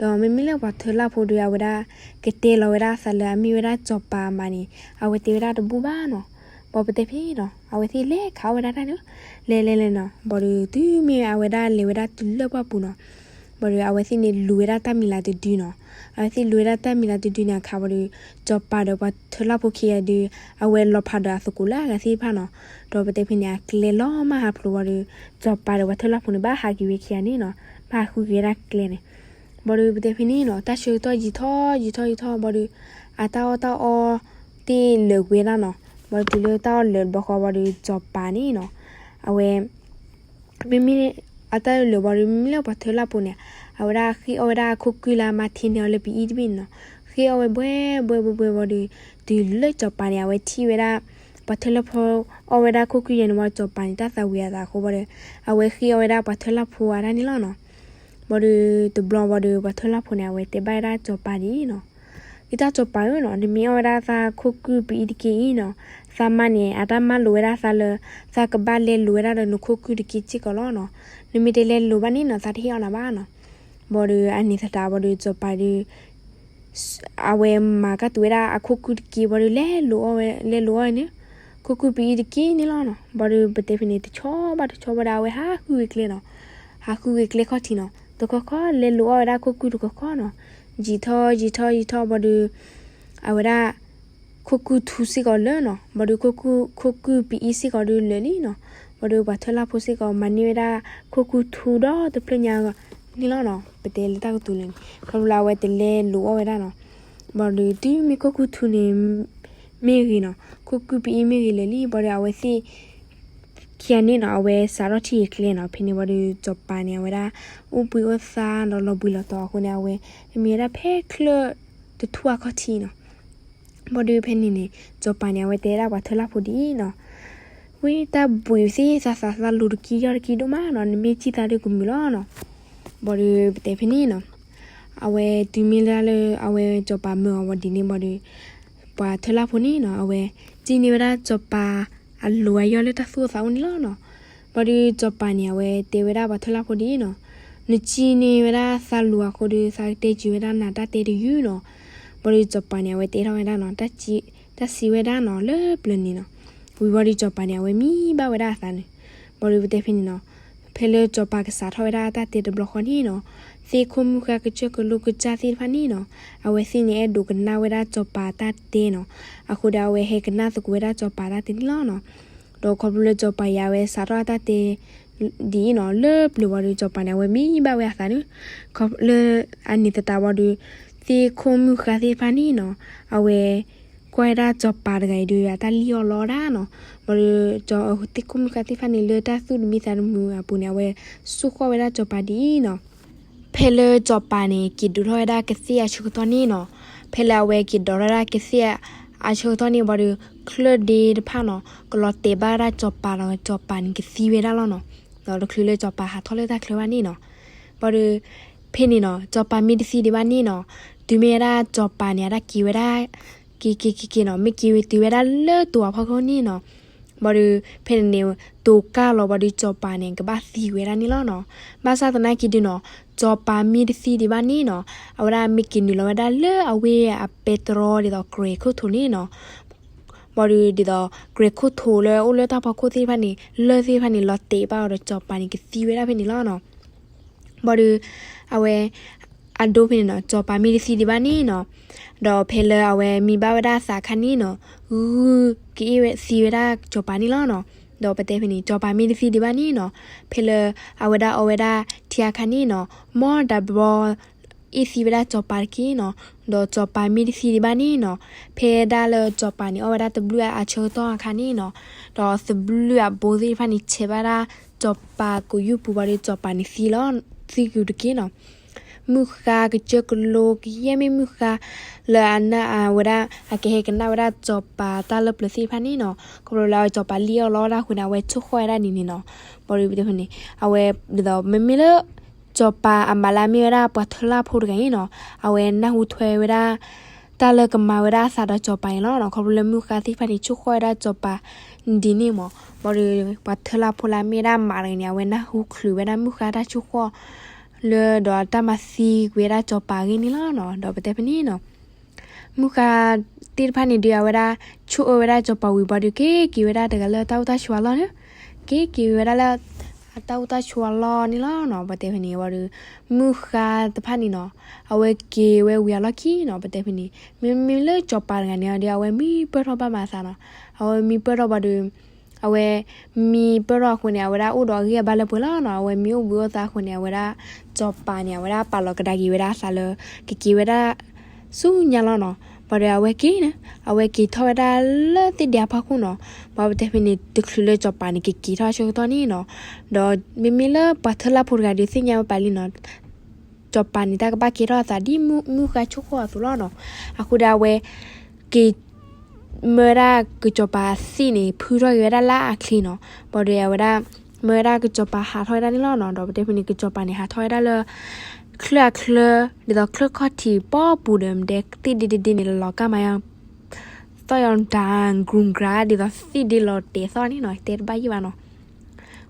ဒီးမ့မ့ၢ်လၢပှၤထၢလၢ်ဖိဒီး အဝဲဒၣ်ကတဲလီၤဝဲဒၣ်အသးလၢအမ့ၢ်ဝဲဒၣ်စီၤပၤအမါန့ၣ် အဝဲတဲဝဲဒၣ်တဘူၣ်ဘၣ်နီၤ. ဘၣ်ပတဲဖဲနီၤ အဝဲသ့ၣ်လဲၤခးအီၣ်ဝဲဒၣ်တၢ်န့ၣ် လဲၤလဲၤလဲၤနီၤ. ဘၣ်ဒီးတုၤမ့ၢ်အဝဲဒၣ်လဲၤဝဲဒၣ်တုၤလၢပှၢ်ပူၤနီၤ ဘၣ်ဒီးအဝဲသ့ၣ်န့ၣ်လူၤဝဲဒၣ်တၢ်မံၤလၤတဒုနီၤ. အဝဲသ့ၣ်လူၤဝဲဒၣ်တၢ်မံၤလၤတဒုန့ၣ်အခါ ဘၣ်ဒီး စီၤပၤဒီးပှၤထၢလၢ်ဖိခံဂၤဒီး အဝဲလီၤဖးဒီးအသကိးလၢအဂၤသ့ၣ်တဖၣ်နီၤ. ဒီးပတဲဖဲန့ၣ် အကျဲလီၤမၢ်ဟးဖျိး ဘၣ်ဒီး စီၤပၤဒီးပှၤထၢလၢ်ဖိန့ၣ် ဘၣ်ဟးက့ၤဝဲခံဂၤန့ၣ်နီၤ. ဘၣ်ဟးဃုက့ၤဝဲဒၣ်ကျဲန့ၣ် ဘၣ်ဒီးပတဲဖဲန့ၣ်နီၤ တၢ်ဆၢကတီၢ်ယံာ်ထီၣ်ယံာ်ထီၣ်ယံာ်ထီၣ် ဘၣ်ဒီး အတၢ်အီၣ်တၢ်အီသ့ၣ်လၢာ်ကွံာ်ဝဲဒၣ်နီၤ. ဘၣ်ဒီးတုၤလၢတၢ်အီၣ်လၢာ်တဘျီဃီ ဘၣ်ဒီးစီၤပၤန့ၣ်နီၤ အဝဲ မ့မ့ၢ်အတၢ်အီၣ်လၢာ် ဘၣ်ဒီး မ့မ့ၢ်လၢပှၤထၢလၢ်ဖိန့ၣ် အဝဲဒၣ်ဃ့အီၣ်ဝဲဒၣ်အခိၣ်ကုၢ်လၢအမါထံန့ၢ်အီၤလၢပအံၤတဘ့ၣ်န့ၣ်နီၤ. ဃ့အီၣ်ဝဲဘှဲဘှဲဘှဲဘှဲ ဘၣ်ဒီး တုၤလၢစီၤပၤန့ၣ် အဝဲထံၣ်ဝဲဒၣ် ပှၤထၢလၢ်ဖိအီၣ်ဝဲဒၣ်ခိၣ်ကုၢ်ယဲန့ၣ် ဘၣ်ဒီးစီၤပၤန့ၣ် တၢ်သးဝံၤအသးအဃိ ဘၣ်ဒီး အဝဲဃ့အီၣ်ဝဲဒၣ်ပှၤထၢလၢ်ဖိအတၢ်န့ၣ်လီၤနီၤ. ဘၣ်ဒီးတဘျီ ဘၣ်ဒီးပှၤထၢလၢ်ဖိန့ၣ် အဝဲတဲဘၣ်ဝဲဒၣ်စီၤပၤဒ်အံၤနီၤ. ယတၢ်စီၤပၤဧၢနီၤ, နမ့ၢ်အီၣ်ဝဲဒၣ်သးခိၣ်ကုၢ်ပအံၤတက့ၢ်အံၤနီၤ, သးမါန့ၣ် အတၢ်မၢလိာ်ဝဲဒၣ်သးလၢ သးကဘၣ်လဲၤလိာ်ဝဲဒၣ်ဒီးနခိၣ်ကုၢ်တက့ၢ်စ့ၢ်ကီးလီၤနီၤ. နမ့ၢ်တလဲၤလိာ်ဘၣ်န့ၣ်နီၤ သးတဟ့ၣ်အီၣ်နၤဘၣ်နီၤ. ဘၣ်ဒီးအန့ၣ်သတး ဘၣ်ဒီးစီၤပၤဒီး အဝဲမၤကၢ်တူာ်ဝဲဒၣ်အခိၣ်ကုၢ်တက့ၢ် ဘၣ်ဒီးလဲၤလိာ်အီၣ်ဝဲ လဲၤလိာ်အီၣ်န့ၣ် ခိၣ်ကုၢ်ပအံၤတက့ၢ်န့ၣ်လီၤနီၤ. ဘၣ်ဒီးပတဲဖဲန့ၣ် တဆီဘၣ်တဆီ ဘၣ်ဒီးအဝဲဟးဃုဂ့ၤကျဲနီၤ, ဟးဃုဂ့ၤကျဲခီၣ်ထံးနီၤ, တခီခီ လဲၤလိာ်အီၣ်ဝဲဒၣ်ခိၣ်ကုၢ်တခီခီနီၤ, ယံာ်ထီၣ်ယံာ်ထီၣ်ယံာ်ထီၣ် ဘၣ်ဒီး အဝဲဒၣ် ခိၣ်ကုၢ်ထူစ့ၢ်ကီးလၢာ်နီၤ, ဘၣ်ဒီးခိၣ်ကုၢ် ခိၣ်ကုၢ်ပအံၤစ့ၢ်ကီးဒီးလၢာ်လံနီၤ. ဘၣ်ဒီးပှၤထၢလၢ်ဖိစ့ၢ်ကီး မၤန့ၢ်ဝဲဒၣ်ခိၣ်ကုၢ်ထူဒီတဖျၢၣ်ညါန့ၣ်လီၤနီၤ. ပတဲလၢတၢ်ကတိၤလၢာ်န့ၣ် ခီဖျိလၢအဝဲတလဲၤလိာ်အီၣ်ဝဲဒၣ်နီၤ. ဘၣ်ဒီးတုၤမ့ၢ်ခိၣ်ကုၢ်ထူန့ၣ် မ့ၢ်ဂ့ၤနီၤ, ခိၣ်ကုၢ်ပအံၤမ့ၢ်ဂ့ၤလၢာ်လံ ဘၣ်ဒီးအဝဲသ့ၣ်ခံဂၤန့ၣ်နီၤ အဝဲစးထီၣ်ထံၣ်ဂ့ၤကျဲနီၤ. ဖဲန့ၣ်ဘၣ်ဒီးစီၤပၤန့ၣ် အဝဲဒၣ် အိၣ်ဘှံးအိၣ်သါဒီးလီၤဘှံးလီၤတီၤအဃိန့ၣ် အဝဲမ့ၢ်ဝဲဒၣ်ဖဲချၢတထူၣ်အခီၣ်ထံးနီၤ. ဘၣ်ဒီးဖဲန့ၣ်န့ၣ် စီၤပၤန့ၣ် အဝဲတဲဒၣ်ပှၤထၢလၢ်ဖိဒ်အံၤနီၤ, ဝံသးဘှံးသ့ၣ် သးသးသးလိၤတက့ၢ်ယီၢ်တက့ၢ်ဒိၣ်မးနီၤ, နမ့ၢ်စံၣ်သးဒီးကမုာ်လီၤနီၤ. ဘၣ်ဒီးပတဲဖဲန့ၣ်နီၤ, အဝဲတုၤမ့ၢ်လၢလၢအဝဲစီၤပၤမၢအီၤဝဲဒ်န့ၣ်ဘၣ်ဒီး ပှၤထၢလၢ်ဖိန့ၣ်နီၤ အဝဲစံၣ်န့ၢ်ဝဲဒၣ်စီၤပၤအလိၤအယီၢ်လၢတၢ်သူၣ်အိၣ်သးအိၣ်န့ၣ်လီၤနီၤ. ဘၣ်ဒီးစီၤပၤန့ၣ် အဝဲတဲဝဲဒၣ်ပှၤထၢလၢ်ဖိဒ်အံၤနီၤ, နစံၣ်န့ၢ်ဝဲဒၣ်သးလိၤအဃိဒီး သးကတဲစၢၤဝဲဒၣ်နၤတၢ်တဲတယုၢ်နီၤ. ဘၣ်ဒီးစီၤပၤန့ၣ် အဝဲတဲထီၣ်ဝဲဒၣ်နီၤ, တၢ်စံးဝဲဒၣ်နီၤ လၢပျၢၤန့ၣ်နီၤ. ဝံၤဘၣ်ဒီးစီၤပၤန့ၣ် အဝဲမံဘၣ်ဝဲဒၣ်အသးန့ၣ်. ဘၣ်ဒီးပတဲဖဲန့ၣ်နီၤ, ဖဲလၢစီၤပၤကစးထီၣ်ဝဲဒၣ်အတၢ်တဲတဘျီဃီန့ၣ်နီၤ, သ့ၣ်ခိၣ်မုၣ်ဃါကစၢၢ်ကလိကစၢ်သ့ၣ်တဖၣ်န့ၣ်နီၤ, အဝဲသ့ၣ်န့ၣ် အဲၣ်ဒိးကနၣ်ဝဲဒၣ်စီၤပၤတၢ်တဲနီၤ. အဃိဒီးအဝဲဟဲကနၣ်သကိးဝဲဒၣ်စီၤပၤတၢ်တဲန့ၣ်လီၤနီၤ. ဒီးခီဖျိလၢစီၤပၤယၤအဝဲစးထီၣ်အတၢ်တဲ ဒ်အံၤနီၤ, လၢပျၢၤဝံၤဒီးစီၤပၤန့ၣ် အဝဲမံဘၣ်ဝဲအသးန့ၣ်. လၢအန့ၣ်သတးဝံၤဒီး သ့ၣ်ခိၣ်မုၣ်ဃါသ့ၣ်တဖၣ်န့ၣ်နီၤ, အဝဲကွၢ်ဝဲဒၣ်စီၤပၤတဂၤအံၤဒီး အတၢ်လံၣ်အီၣ်လီအီၣ်ဒၣ်နီၤ. ဘၣ်ဒီး သ့ၣ်ခိၣ်မုၣ်ဃါသ့ၣ်တဖၣ်န့ၣ် လၢတၢ်သူၣ်တမံသးတမုာ်အပူၤန့ၣ် အဝဲစူၢ်ဃီၣ်ဝဲဒၣ်စီၤပၤဒ်အံၤနီၤ. ဖဲလၢစီၤပၤန့ၣ် က့ၤဒိးထီၣ်ဝဲဒၣ်ကသ့ၣ်အဆၢကတီၢ်န့ၣ်နီၤ, ဖဲလၢအဝဲက့ၤဒိးထီၣ်ဝဲဒၣ်ကသ့ၣ်အဆၢကတီၢ်န့ၣ် ဘၣ်ဒီး ချၢၣ်ဒ့တဖၣ်နီၤ ကလီၤတဲာ်ဘၣ်ဝဲဒၣ်စီၤပၤဒီး စီၤပၤန့ၣ်ကသံဝဲဒၣ်လီၤနီၤ. ဒီးတချုးလၢစီၤပၤဟးထီၣ်လၢတၢ်ချၢဘၣ်န့ၣ်နီၤ, ဘၣ်ဒီး ဖဲန့ၣ်နီၤ စီၤပၤမ့ၢ်တသံဒံးဘၣ်န့ၣ်နီၤ, တုၤမ့ၢ်ဝဲဒၣ်စီၤပၤန့ၣ် အတၢ်က့ၤဝဲဒၣ် က့ၤက့ၤက့ၤက့ၤနီၤ, မ့ၢ်က့ၤဝဲတုၤဝဲဒၣ်လၢတိၤအဖီခိၣ်န့ၣ်နီၤ, ဘၣ်ဒီး ဖဲန့ၣ်န့ၣ် တိၤကၢ်လီၤဘၣ်ဒီး စီၤပၤန့ၣ် ကဘၣ်သံဝဲဒၣ်န့ၣ်လီၤနီၤ. ဘၣ်ဆၣ်သနာ်က့ဒုနီၤ, စီၤပၤမ့ၢ်တသံဒံးဘၣ်န့ၣ်နီၤ, အဝဲဒၣ်မ့ၢ်က့ၤနုာ်လီၤဝဲဒၣ်လၢအဝ့ၢ်အပဲတြီဒ်သိး ကြဲၤခိၣ်ထိးန့ၣ်နီၤ. ဘၣ်ဒီးဒ်သိး ကြဲၤခိၣ်ထိးလၢအိၣ်လၢတၢ်ဖီခိၣ်သ့ၣ်တဖၣ်န့ၣ် လၢၢ်သ့ၣ်တဖၣ်န့ၣ် လီၤတဲာ်ဘၣ်အီၤဒီး စီၤပၤန့ၣ် ကသံဝဲဒၣ်ဖဲန့ၣ်လီၤနီၤ. ဘၣ်ဒီး အဝဲ အဒိဖဲန့ၣ်နီၤ, စီၤပၤမ့ၢ်တသံဒံးဘၣ်န့ၣ်နီၤ, ဒီးဖဲလၢအဝဲမံဘၣ်ဝဲဒၣ်အသးအခါန့ၣ်နီၤ, ဂုၢ်က့ၤအ့ၣ်ဝဲသံဝဲဒၣ်စီၤပၤန့ၣ်လီၤနီၤ. ဒီးပတဲဖဲန့ၣ် စီၤပၤမ့ၢ်တသံဒံးဘၣ်န့ၣ်နီၤ, ဖဲလၢအဝဲဒၣ်အီဝဲဒၣ်ထံအခါန့ၣ်နီၤ, မ်ဒးဘီ အ့ၣ်သံဝဲဒၣ်စီၤပၤတက့ၢ်နီၤ. ဒီးစီၤပၤမ့ၢ်တသံဒံးဘၣ်န့ၣ်နီၤ, ဖဲဒၣ်လၢစီၤပၤန့ၣ် အီၣ်ဝဲဒၣ်သဘျုၣ်အါဆၢကတီၢ်အခါန့ၣ်နီၤ, ဒီးသဘျုၣ်အဘိသ့ၣ်တဖၣ်န့ၣ် ဆဲးဘၣ်ဒၣ်စီၤပၤကိာ်ယူၢ်ပူၤဘၣ်ဒီး စီၤပၤန့ၣ်သံလီၤ, သံကွံာ်တက့ၢ်နီၤ. မုၢ်ဃါကစၢၢ်ကလိကယဲၢ်မ့ၢ်မုၢ်ဃါလၢအနၢ်အဝဲဒၣ် အကဟဲကနၣ်ဝဲဒၣ်စီၤပၤတၢ်လၢပျၢၤသ့ၣ်တဖၣ်န့ၣ်နီၤ, ခီဖျိလၢအဝဲစီၤပၤလံၣ်အီၣ်လီအီၣ်ဒၣ်အဃိန့ၣ် အဝဲဆိၣ်ဃီၣ်ဝဲဒၣ်န့ၣ်န့ၣ်နီၤ. ဘၣ်ဒီးပတဲဖဲန့ၣ် အဝဲဒ်သိး မ့မ့ၢ်လၢ စီၤပၤအမါလၢအမ့ၢ်ဝဲဒၣ်ပှၤထၢလၢ်ဖိတဂၤအံၤနီၤ, အဝဲနၢ်ဟူထွဲဝဲဒၣ် တၢ်လၢကမၤဝဲဒၣ်အသးဒီးစီၤပၤအံၤလီၤနီၤ. ခီဖျိလၢမုၢ်ဃါသ့ၣ်တဖၣ်န့ၣ် ဆိၣ်ဃီၣ်ဝဲဒၣ်စီၤပၤဒ်န့ၣ်မး, ဘၣ်ဒီးပှၤထၢလၢ်ဖိလၢအမ့ၢ်ဝဲဒၣ်မါတဂၤန့ၣ် အဝဲနၢ်ဟူချုးဝဲဒၣ်မုၢ်ဃါတၢ်ဆိၣ်ဃီၣ် လၢဒီးတၢ်မၤသံကွံာ်ဝဲဒၣ်စီၤပၤအဂ့ၢ်န့ၣ်လီၤနီၤ. ဒီးပတဲဖဲန့ၣ်နီၤ, မုၢ်ဃါသ့ၣ်တဖၣ်န့ၣ်ဒုး အဝဲဒၣ်ဆိၣ်အၢဝဲဒၣ်စီၤပၤဝံၤဘၣ်ဒီး က့ၤက့ၤဝဲဒၣ်တဂၤလၢတၢ်အိၣ်တၢ်ဆိးအလီၢ်န့ၣ်, က့ၤက့ၤဝဲဒၣ်လၢ အတၢ်အိၣ်တၢ်ဆိးအလီၢ်န့ၣ်လီၤနီၤ. ပတဲဖဲန့ၣ်ဝံၤဒီး မုၢ်ဃါတဖၣ်န့ၣ်နီၤ, အဝဲက့ၤဝဲဝံၤအလီၢ်ခံနီၤ. ပတဲဖဲန့ၣ် မ့မ့ၢ်လၢစီၤပၤတဂၤန့ၣ်ဒီး အဝဲမံပၢၢ်ထီၣ်ဘၣ်မးအသးနီၤ. အဝဲမံပၢၢ်ထီၣ်ဘၣ်ဒီး အဝဲမံပၢၢ်ထီၣ်အဃိန့ၣ် အဝဲဒၣ်အိၣ်ဒီးအဂံၢ်အဘါလၢပှဲၤလီၤနီၤ. အဝဲမံအိၣ်ဘှံးအိၣ်သါအဃိန့ၣ် အဝဲဒၣ်စီၤပၤန့ၣ် အဝဲဒၣ်ပာ်လီၤကဒါက့ၤဝဲဒၣ်အသးလၢ ကက့ၤဝဲဒၣ်ဆူညါလီၤနီၤ. ဘၣ်ဒီးအဝဲက့ၤန့ၣ် အဝဲက့ၤထီၣ်ဝဲဒၣ်လၢသ့ၣ်ဒ့အဖီခိၣ်နီၤ. ဘၣ်ပတဲဖဲန့ၣ် တချုးလၢစီၤပၤန့ၣ် ကက့ၤထီၣ်အဆၢကတီၢ်န့ၣ်နီၤ, ဒီးမ့မ့ၢ်လၢပှၤထၢလၢ်ဖိတဂၤဒီးသ့ၣ်ညါဝဲပာ်လံနီၤ စီၤပၤန့ၣ် တၢ်ကဘၣ်ကဲထီၣ်အသးဒ်မုၢ်ဃါဆိၣ်ဃီၣ်အသိးလီၤနီၤ. အဃိဒီးအဝဲ က့ၤ မၢဝဲဒၣ်ကစီၤပၤသ့ၣ်န့ၣ် ဖုထီၣ်က့ၤဝဲဒၣ်လၢအချ့နီၤ. ဘၣ်ဒီးအဝဲဒၣ် မၢဝဲဒၣ်ကစီၤပၤဟးထီၣ်ဝဲဒၣ်န့ၣ်လီၤနီၤ. ဒီးပတဲဖဲန့ၣ် ကစီၤပၤန့ၣ် ဟးထီၣ်ဝဲဒၣ်လၢ ချၢအချၢ ဒ်သိးချၢခီၣ်ထံးပီပူၤဒီး မ့ၢ်တဲသ့ၣ်ဒ့ဒ့ဒ့န့ၣ် လီၤကၢ်မးယါ သီၣ်ယီၤတၢ် green grass ဒ်သိးသ့ၣ်ဒ့လီၤတဲာ်သီၣ်န့ၣ်နီၤ တဲတဘၣ်ယံၣ်ဘၣ်နီၤ.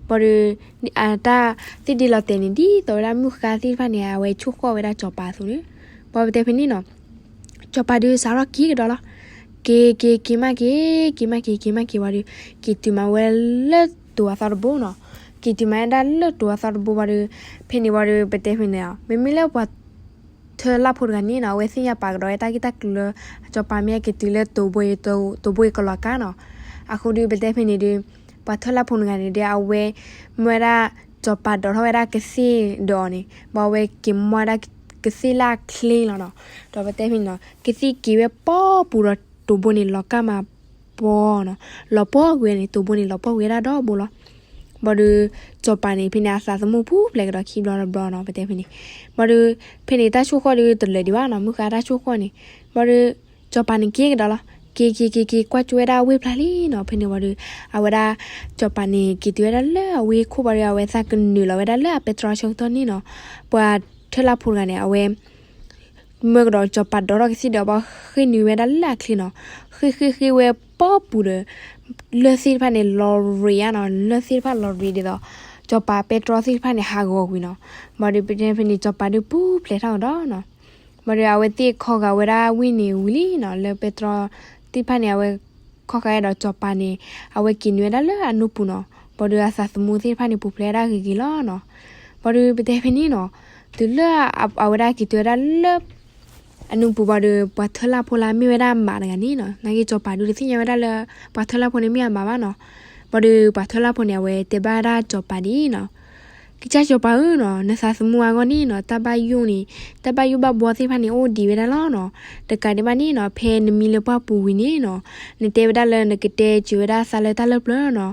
ဘၣ်ဒီး အတၢ်သ့ၣ်ဒ့လီၤတဲာ်န့ၣ် ဒ်သိးဝဲဒၣ်မုၢ်ဃါသ့ၣ်တဖၣ်န့ၣ် အဝဲဆိၣ်ဃီၣ်ဝဲဒၣ်စီၤပၤအသိးန့ၣ်, ဘၣ်ပတဲဖဲန့ၣ်နီၤ စီၤပၤဒုးစးထီၣ်က့ၤကဒီးလီၤ. က့ၤက့ၤက့ၤမးက့ၤ က့ၤမးက့ၤ က့ၤမးက့ၤဝံၤဒီး က့ၤတုၤမးဝဲလၢတိၤအသီတဘိနီၤ. က့ၤတုၤမးဝဲဒၣ်လၢတိၤအသီတဘိဝံၤဒီး ဖဲန့ၣ်ဝံၤဒီး ပတဲဖဲန့ၣ် မ့မ့ၢ်လၢပှၤ ထၢလၢ်ဖိတဂၤန့ၣ်နီၤ အဝဲသ့ၣ်ညါပာ်ကဒီးဝဲတၢ်ဂ့ၢ်တၢ်ကျိၤလၢ စီၤပၤမ့ၢ်က့ၤတုၤလၢတိၤဘိအံၤ တိၤဘိအံၤကလီၤကါနီၤ. အဃိဒီးပတဲဖဲန့ၣ်ဒီး ပှၤထၢလၢ်ဖိတဂၤန့ၣ်ဒီး အဝဲမၢဝဲဒၣ် စီၤပၤဒိးထီၣ်ဝဲဒၣ်ကသ့ၣ်ဒီးအီၤန့ၣ် ဘၣ်အဝဲက့ၤမီၢ်ဝဲဒၣ်ကသ့ၣ်လၢအချ့လီၤနီၤ. ဒီးပတဲဖဲန့ၣ်နီၤ ကသ့ၣ်က့ၤဝဲပီပူၤဒီးတိၤဘိန့ၣ် လီၤကၢ်မးပီနီၤ. လီၤပှီၢ်ကွံာ်န့ၣ် တိၤဘိန့ၣ် လီၤပှီၢ်ကွံာ်ဝဲဒၣ်ဒီဘိလီၤ. ဘၣ်ဒီး စီၤပၤန့ၣ် ဖဲန့ၣ် အသးသမူပူၤဖျဲးကဒီးခံဘျီတဘျီနီၤ ပတဲဖဲန့ၣ်. ဘၣ်ဒီး ဖဲန့ၣ် တၢ်ဆိၣ်ဃီၣ်ဒီးတလၢာ်ဒံးဘၣ်နီၤ မုၢ်ဃါတၢ်ဆိၣ်ဃီၣ်န့ၣ်. ဘၣ်ဒီး စီၤပၤန့ၣ်က့ၤကဒီးလီၤ. က့ၤက့ၤက့ၤက့ၤ ကွၢ်ကၠိဝဲဒၣ်ဝ့ၢ်ဖျါလံနီၤ. ဖဲန့ၣ်ဝံၤဒီး အဝဲဒၣ် စီၤပၤန့ၣ် က့ၤတုၤဝဲဒၣ်လၢအဝ့ၢ်ခိၣ်ဘၣ်ဒီး အဝဲသးကနုာ်လီၤဝဲဒၣ်လၢအပဲတြီဆၢကတီၢ်န့ၣ်နီၤ. ပှၤထၢလၢ်ဖိတဂၤန့ၣ် အဝဲ မၢကဒီးစီၤပၤဒိးထီၣ်ကသ့ၣ်ဒီး ဘၣ်ဃ့ၢ်နုာ်ဝဲဒၣ်လၢအချ့နီၤ. ဃ့ၢ်ဃ့ၢ်ဃ့ၢ်ဝဲပီပူၤဒီး လၢၢ်သ့ၣ်တဖၣ်န့ၣ် လီၤရံၤဧါနီၤ. လၢၢ်သ့ၣ်တဖၣ်လီၤရံၤဒ်သိး စီၤပၤပဲတြီသ့ၣ်တဖၣ်န့ၣ် ဟးဂီၤကွံာ်နီၤ. ဘၣ်ဒီး ပတဲဖဲန့ၣ် စီၤပၤဒုးပူၤဖျဲးထီၣ်ကဒီးနီၤ. ဘၣ်ဒီး အဝဲသ့ၣ်ခီဂာ်ဝဲဒၣ်ဝ့ၢ်န့ၣ်ဝံၤလံနီၤ. လၢပဲတြီသ့ၣ်တဖၣ်န့ၣ် အဝဲခီဂာ်ဝဲဒီးစီၤပၤန့ၣ် အဝဲက့ၤနုာ်ဝဲဒၣ်လၢအနူပူၤနီၤ. ဘၣ်ဒီးအသးသမူသ့ၣ်တဖၣ်န့ၣ် ပူၤဖျဲးဝဲဒၣ်ဂ့ၤဂ့ၤလီၤနီၤ. ဘၣ်ဒီးပတဲဖဲန့ၣ်နီၤ တုၤလၢအဝဲဒၣ်က့ၤတုၤဝဲဒၣ်လၢ အနူပူၤဘၣ်ဒီး ပှၤထၢလၢ်ဖိလၢမ့ၢ်ဝဲဒၣ်မးတဂၤန့ၣ်နီၤ, နာ်က့စီၤပၤဒုးတသ့ၣ်ညါဝဲဒၣ်လၢ ပှၤထၢလၢ်ဖိန့ၣ်မ့ၢ်အမးဘၣ်နီၤ. ဘၣ်ဒီးပှၤထၢလၢ်ဖိန့ၣ် အဝဲတဲဘၣ်ဝဲဒၣ်စီၤပၤဒ်အံၤနီၤ, ကစၢ်စီၤပၤဧၢနီၤ, နသးသမူအဂီၢ်န့ၣ်နီၤ, တၢ်ဘၣ်ယိၣ်န့ၣ်, တၢ်ဘၣ်ယိၣ်ဘၣ်ဘှီသ့ၣ်တဖၣ်န့ၣ် အိၣ်ဒံးဝဲဒၣ်လီၤနီၤ. တကးဒံးဘၣ်န့ၣ်နီၤ, ဖဲနမံလၢပှၢ်ပူၤဝံၤန့ၣ်နီၤ, နတဲဝဲဒၣ်လၢနကတဲစၢၤဝဲဒၣ်သးလၢတၢ်လၢပျၢၤနီၤ.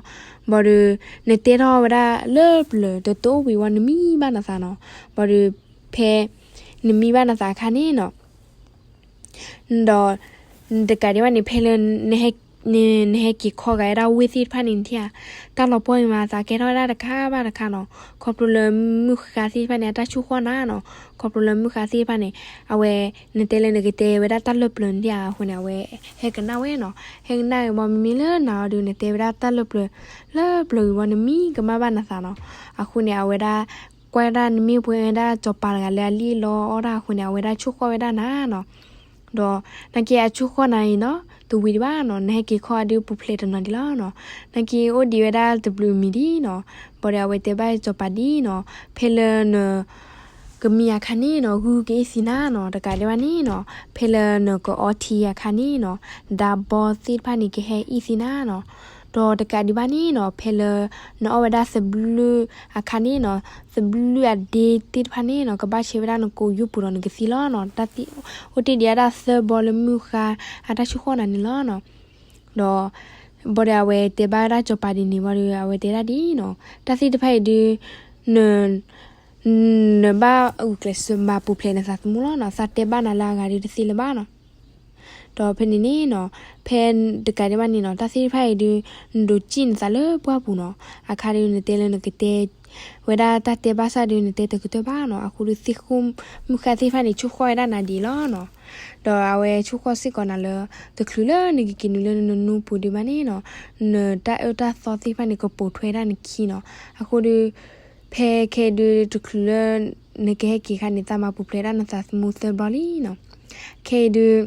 ဘၣ်ဒီး နတဲထီၣ်ဝဲဒၣ်လၢပျၢၤ တတိၢ်ဝံၤဝံၤ နမံဘၣ်နသးနီၤ. ဘၣ်ဒီး ဖဲ နမံဘၣ်နသးအခါန့ၣ်နီၤ ဒီး တကးဒံးဘၣ်န့ၣ် ဖဲလၢ နဟဲက့ၤခီဂာ်ဝဲဒၣ်ဝ့ၢ်သ့ၣ်တဖၣ်န့ၣ်ထံၣ်ဧါ, တၢ်လီၤပှီၢ်အံၤမး သးကဲထီၣ်ဝဲဒၣ်တခါဘၣ်တခါနီၤ, ခီဖျိလၢမုၢ်ဃါသ့ၣ်တဖၣ်န့ၣ် အတၢ်ဆိၣ်ဃီၣ်နၤနီၤ, ခီဖျိလၢမုၢ်ဃါသ့ၣ်တဖၣ်န့ၣ် အဝဲ နတဲလၢနကတဲဝဲဒၣ်တၢ်လၢပျၢၤန့ၣ်ထံၣ်ဧါ အဃိန့ၣ် အဝဲဟဲကနၣ်ဝဲနီၤ, ဟဲကနၣ်ဝဲဘၣ် မ့မ့ၢ်လၢနၤအီၤဒီး နတဲဝဲဒၣ်တၢ်လၢပျၢၤ လၢပျၢၤဝံၤဘၣ် နမံကမၣ်ဘၣ်နသးနီၤ, အဃိန့ၣ် အဝဲဒၣ် ကွၢ်ဒၣ်နမ့ၢ်ပှဲၤဝဲဒၣ်စီၤပၤတဂၤလၢအလံၣ်အလီအီၣ်တၢ်အဃိန့ၣ် အဝဲဒၣ်ဆိၣ်ဃီၣ်ဝဲဒၣ်နၤနီၤ, ဒီး နာ်က့အဆိၣ်ဃီၣ်နၤအံၤနီၤ တဝံၤဒံးဘၣ်နီၤ, နဟဲက့ၤခီအဒုးပူၤဖျဲးတနီၤဒံးလီၤနီၤ, နာ်က့အိၣ်ဒံးဝဲဒၣ်တဘျုးမံၤဒံးနီၤ, ဘၣ်ဒီးအဝဲတဲဘၣ်စီၤပၤဒ်နီၤ, ဖဲလၢန ကမံအခါန့ၣ်နီၤ ဂုၢ်ကအံၣ်သံနၤနီၤ, တကးဒံးဘၣ်န့ၣ်နီၤ ဖဲလၢနကအီထံအခါန့ၣ်နီၤ ဒါဘီသ့ၣ်တဖၣ်န့ၣ် ကဟဲအံၣ်သံနၤနီၤ, ဒီးတကးဒံးဘၣ်န့ၣ်နီၤ ဖဲလၢနအီၣ်ဝဲဒၣ်သဘျုးအခါန့ၣ်နီၤ သဘျုးအဒ့သ့ၣ်တဖၣ်န့ၣ်နီၤ ကဘၣ်ဆဲးဝဲဒၣ်နကိးယူၢ်ပူၤဒီးနကသံလီၤနီၤ, တၢ်သံအိၣ်တ့ၢ်ဒံးဝဲဒၣ်သၢဘီလၢမုၢ်ဃါအတၢ်ဆိၣ်ဃီၣ်နၤန့ၣ်လီၤနီၤ, ဒီး ဘၣ်ဒီးအဝဲတဲဘၣ်ဝဲဒၣ်စီၤပၤဒ်န့ၣ် ဘၣ်ဒီးအဝဲတဲဒၣ်ဒ်နီၤ, တၢ်သ့ၣ်တဖၣ်အံၤဒုး န နဘၣ်ဂုာ်ကျဲးစၢးမၤပူၤဖျဲးနသးသမူလီၤနီၤ, သးတဲဘၣ်နၤလၢအဂၤဒုးတသ့လၢၤဘၣ်နီၤ, ဒီးဖဲန့ၣ်န့ၣ်နီၤ ဖဲတကးဒံးဘၣ်န့ၣ်နီၤ တၢ်သ့ၣ်တဖၣ်အံၤဒုး နဒိးစံၣ်နသးလၢပှၢ်ပူၤနီၤ, အခါဒုးနတဲလၢနကတဲ ဝဲဒၣ်တၢ်တဲဘၣ်ဆၣ်ဒုး နတဲတကတၢၢ်ဘၣ်နီၤ, အဃိဒုးသ့ၣ်ဃိၣ်မုၢ်ဃါသ့ၣ်တဖၣ်န့ၣ် ဆိၣ်ဃီၣ်ဝဲဒၣ်နၤဒ်အံၤလီၤနီၤ, ဒီးအဝဲဆိၣ်ဃီၣ်စ့ၢ်ကီးနၤလၢ တချုးလၢနကက့ၤနုာ်လၢနနူပူၤဒံးဘၣ်န့ၣ်နီၤ, နတၢ်အၢတၢ်သီသ့ၣ်တဖၣ်န့ၣ် ကပိာ်ထွဲဒၣ်နခံနီၤ, အဃိဒုး ဖဲခဲဒုးတချုးလၢ နကဟဲက့ၤခါန့ၣ် သးမၤပူၤဖျဲးဒၣ်နသးသမူသၢဘျီလံနီၤ. ခဲအံၤဒုး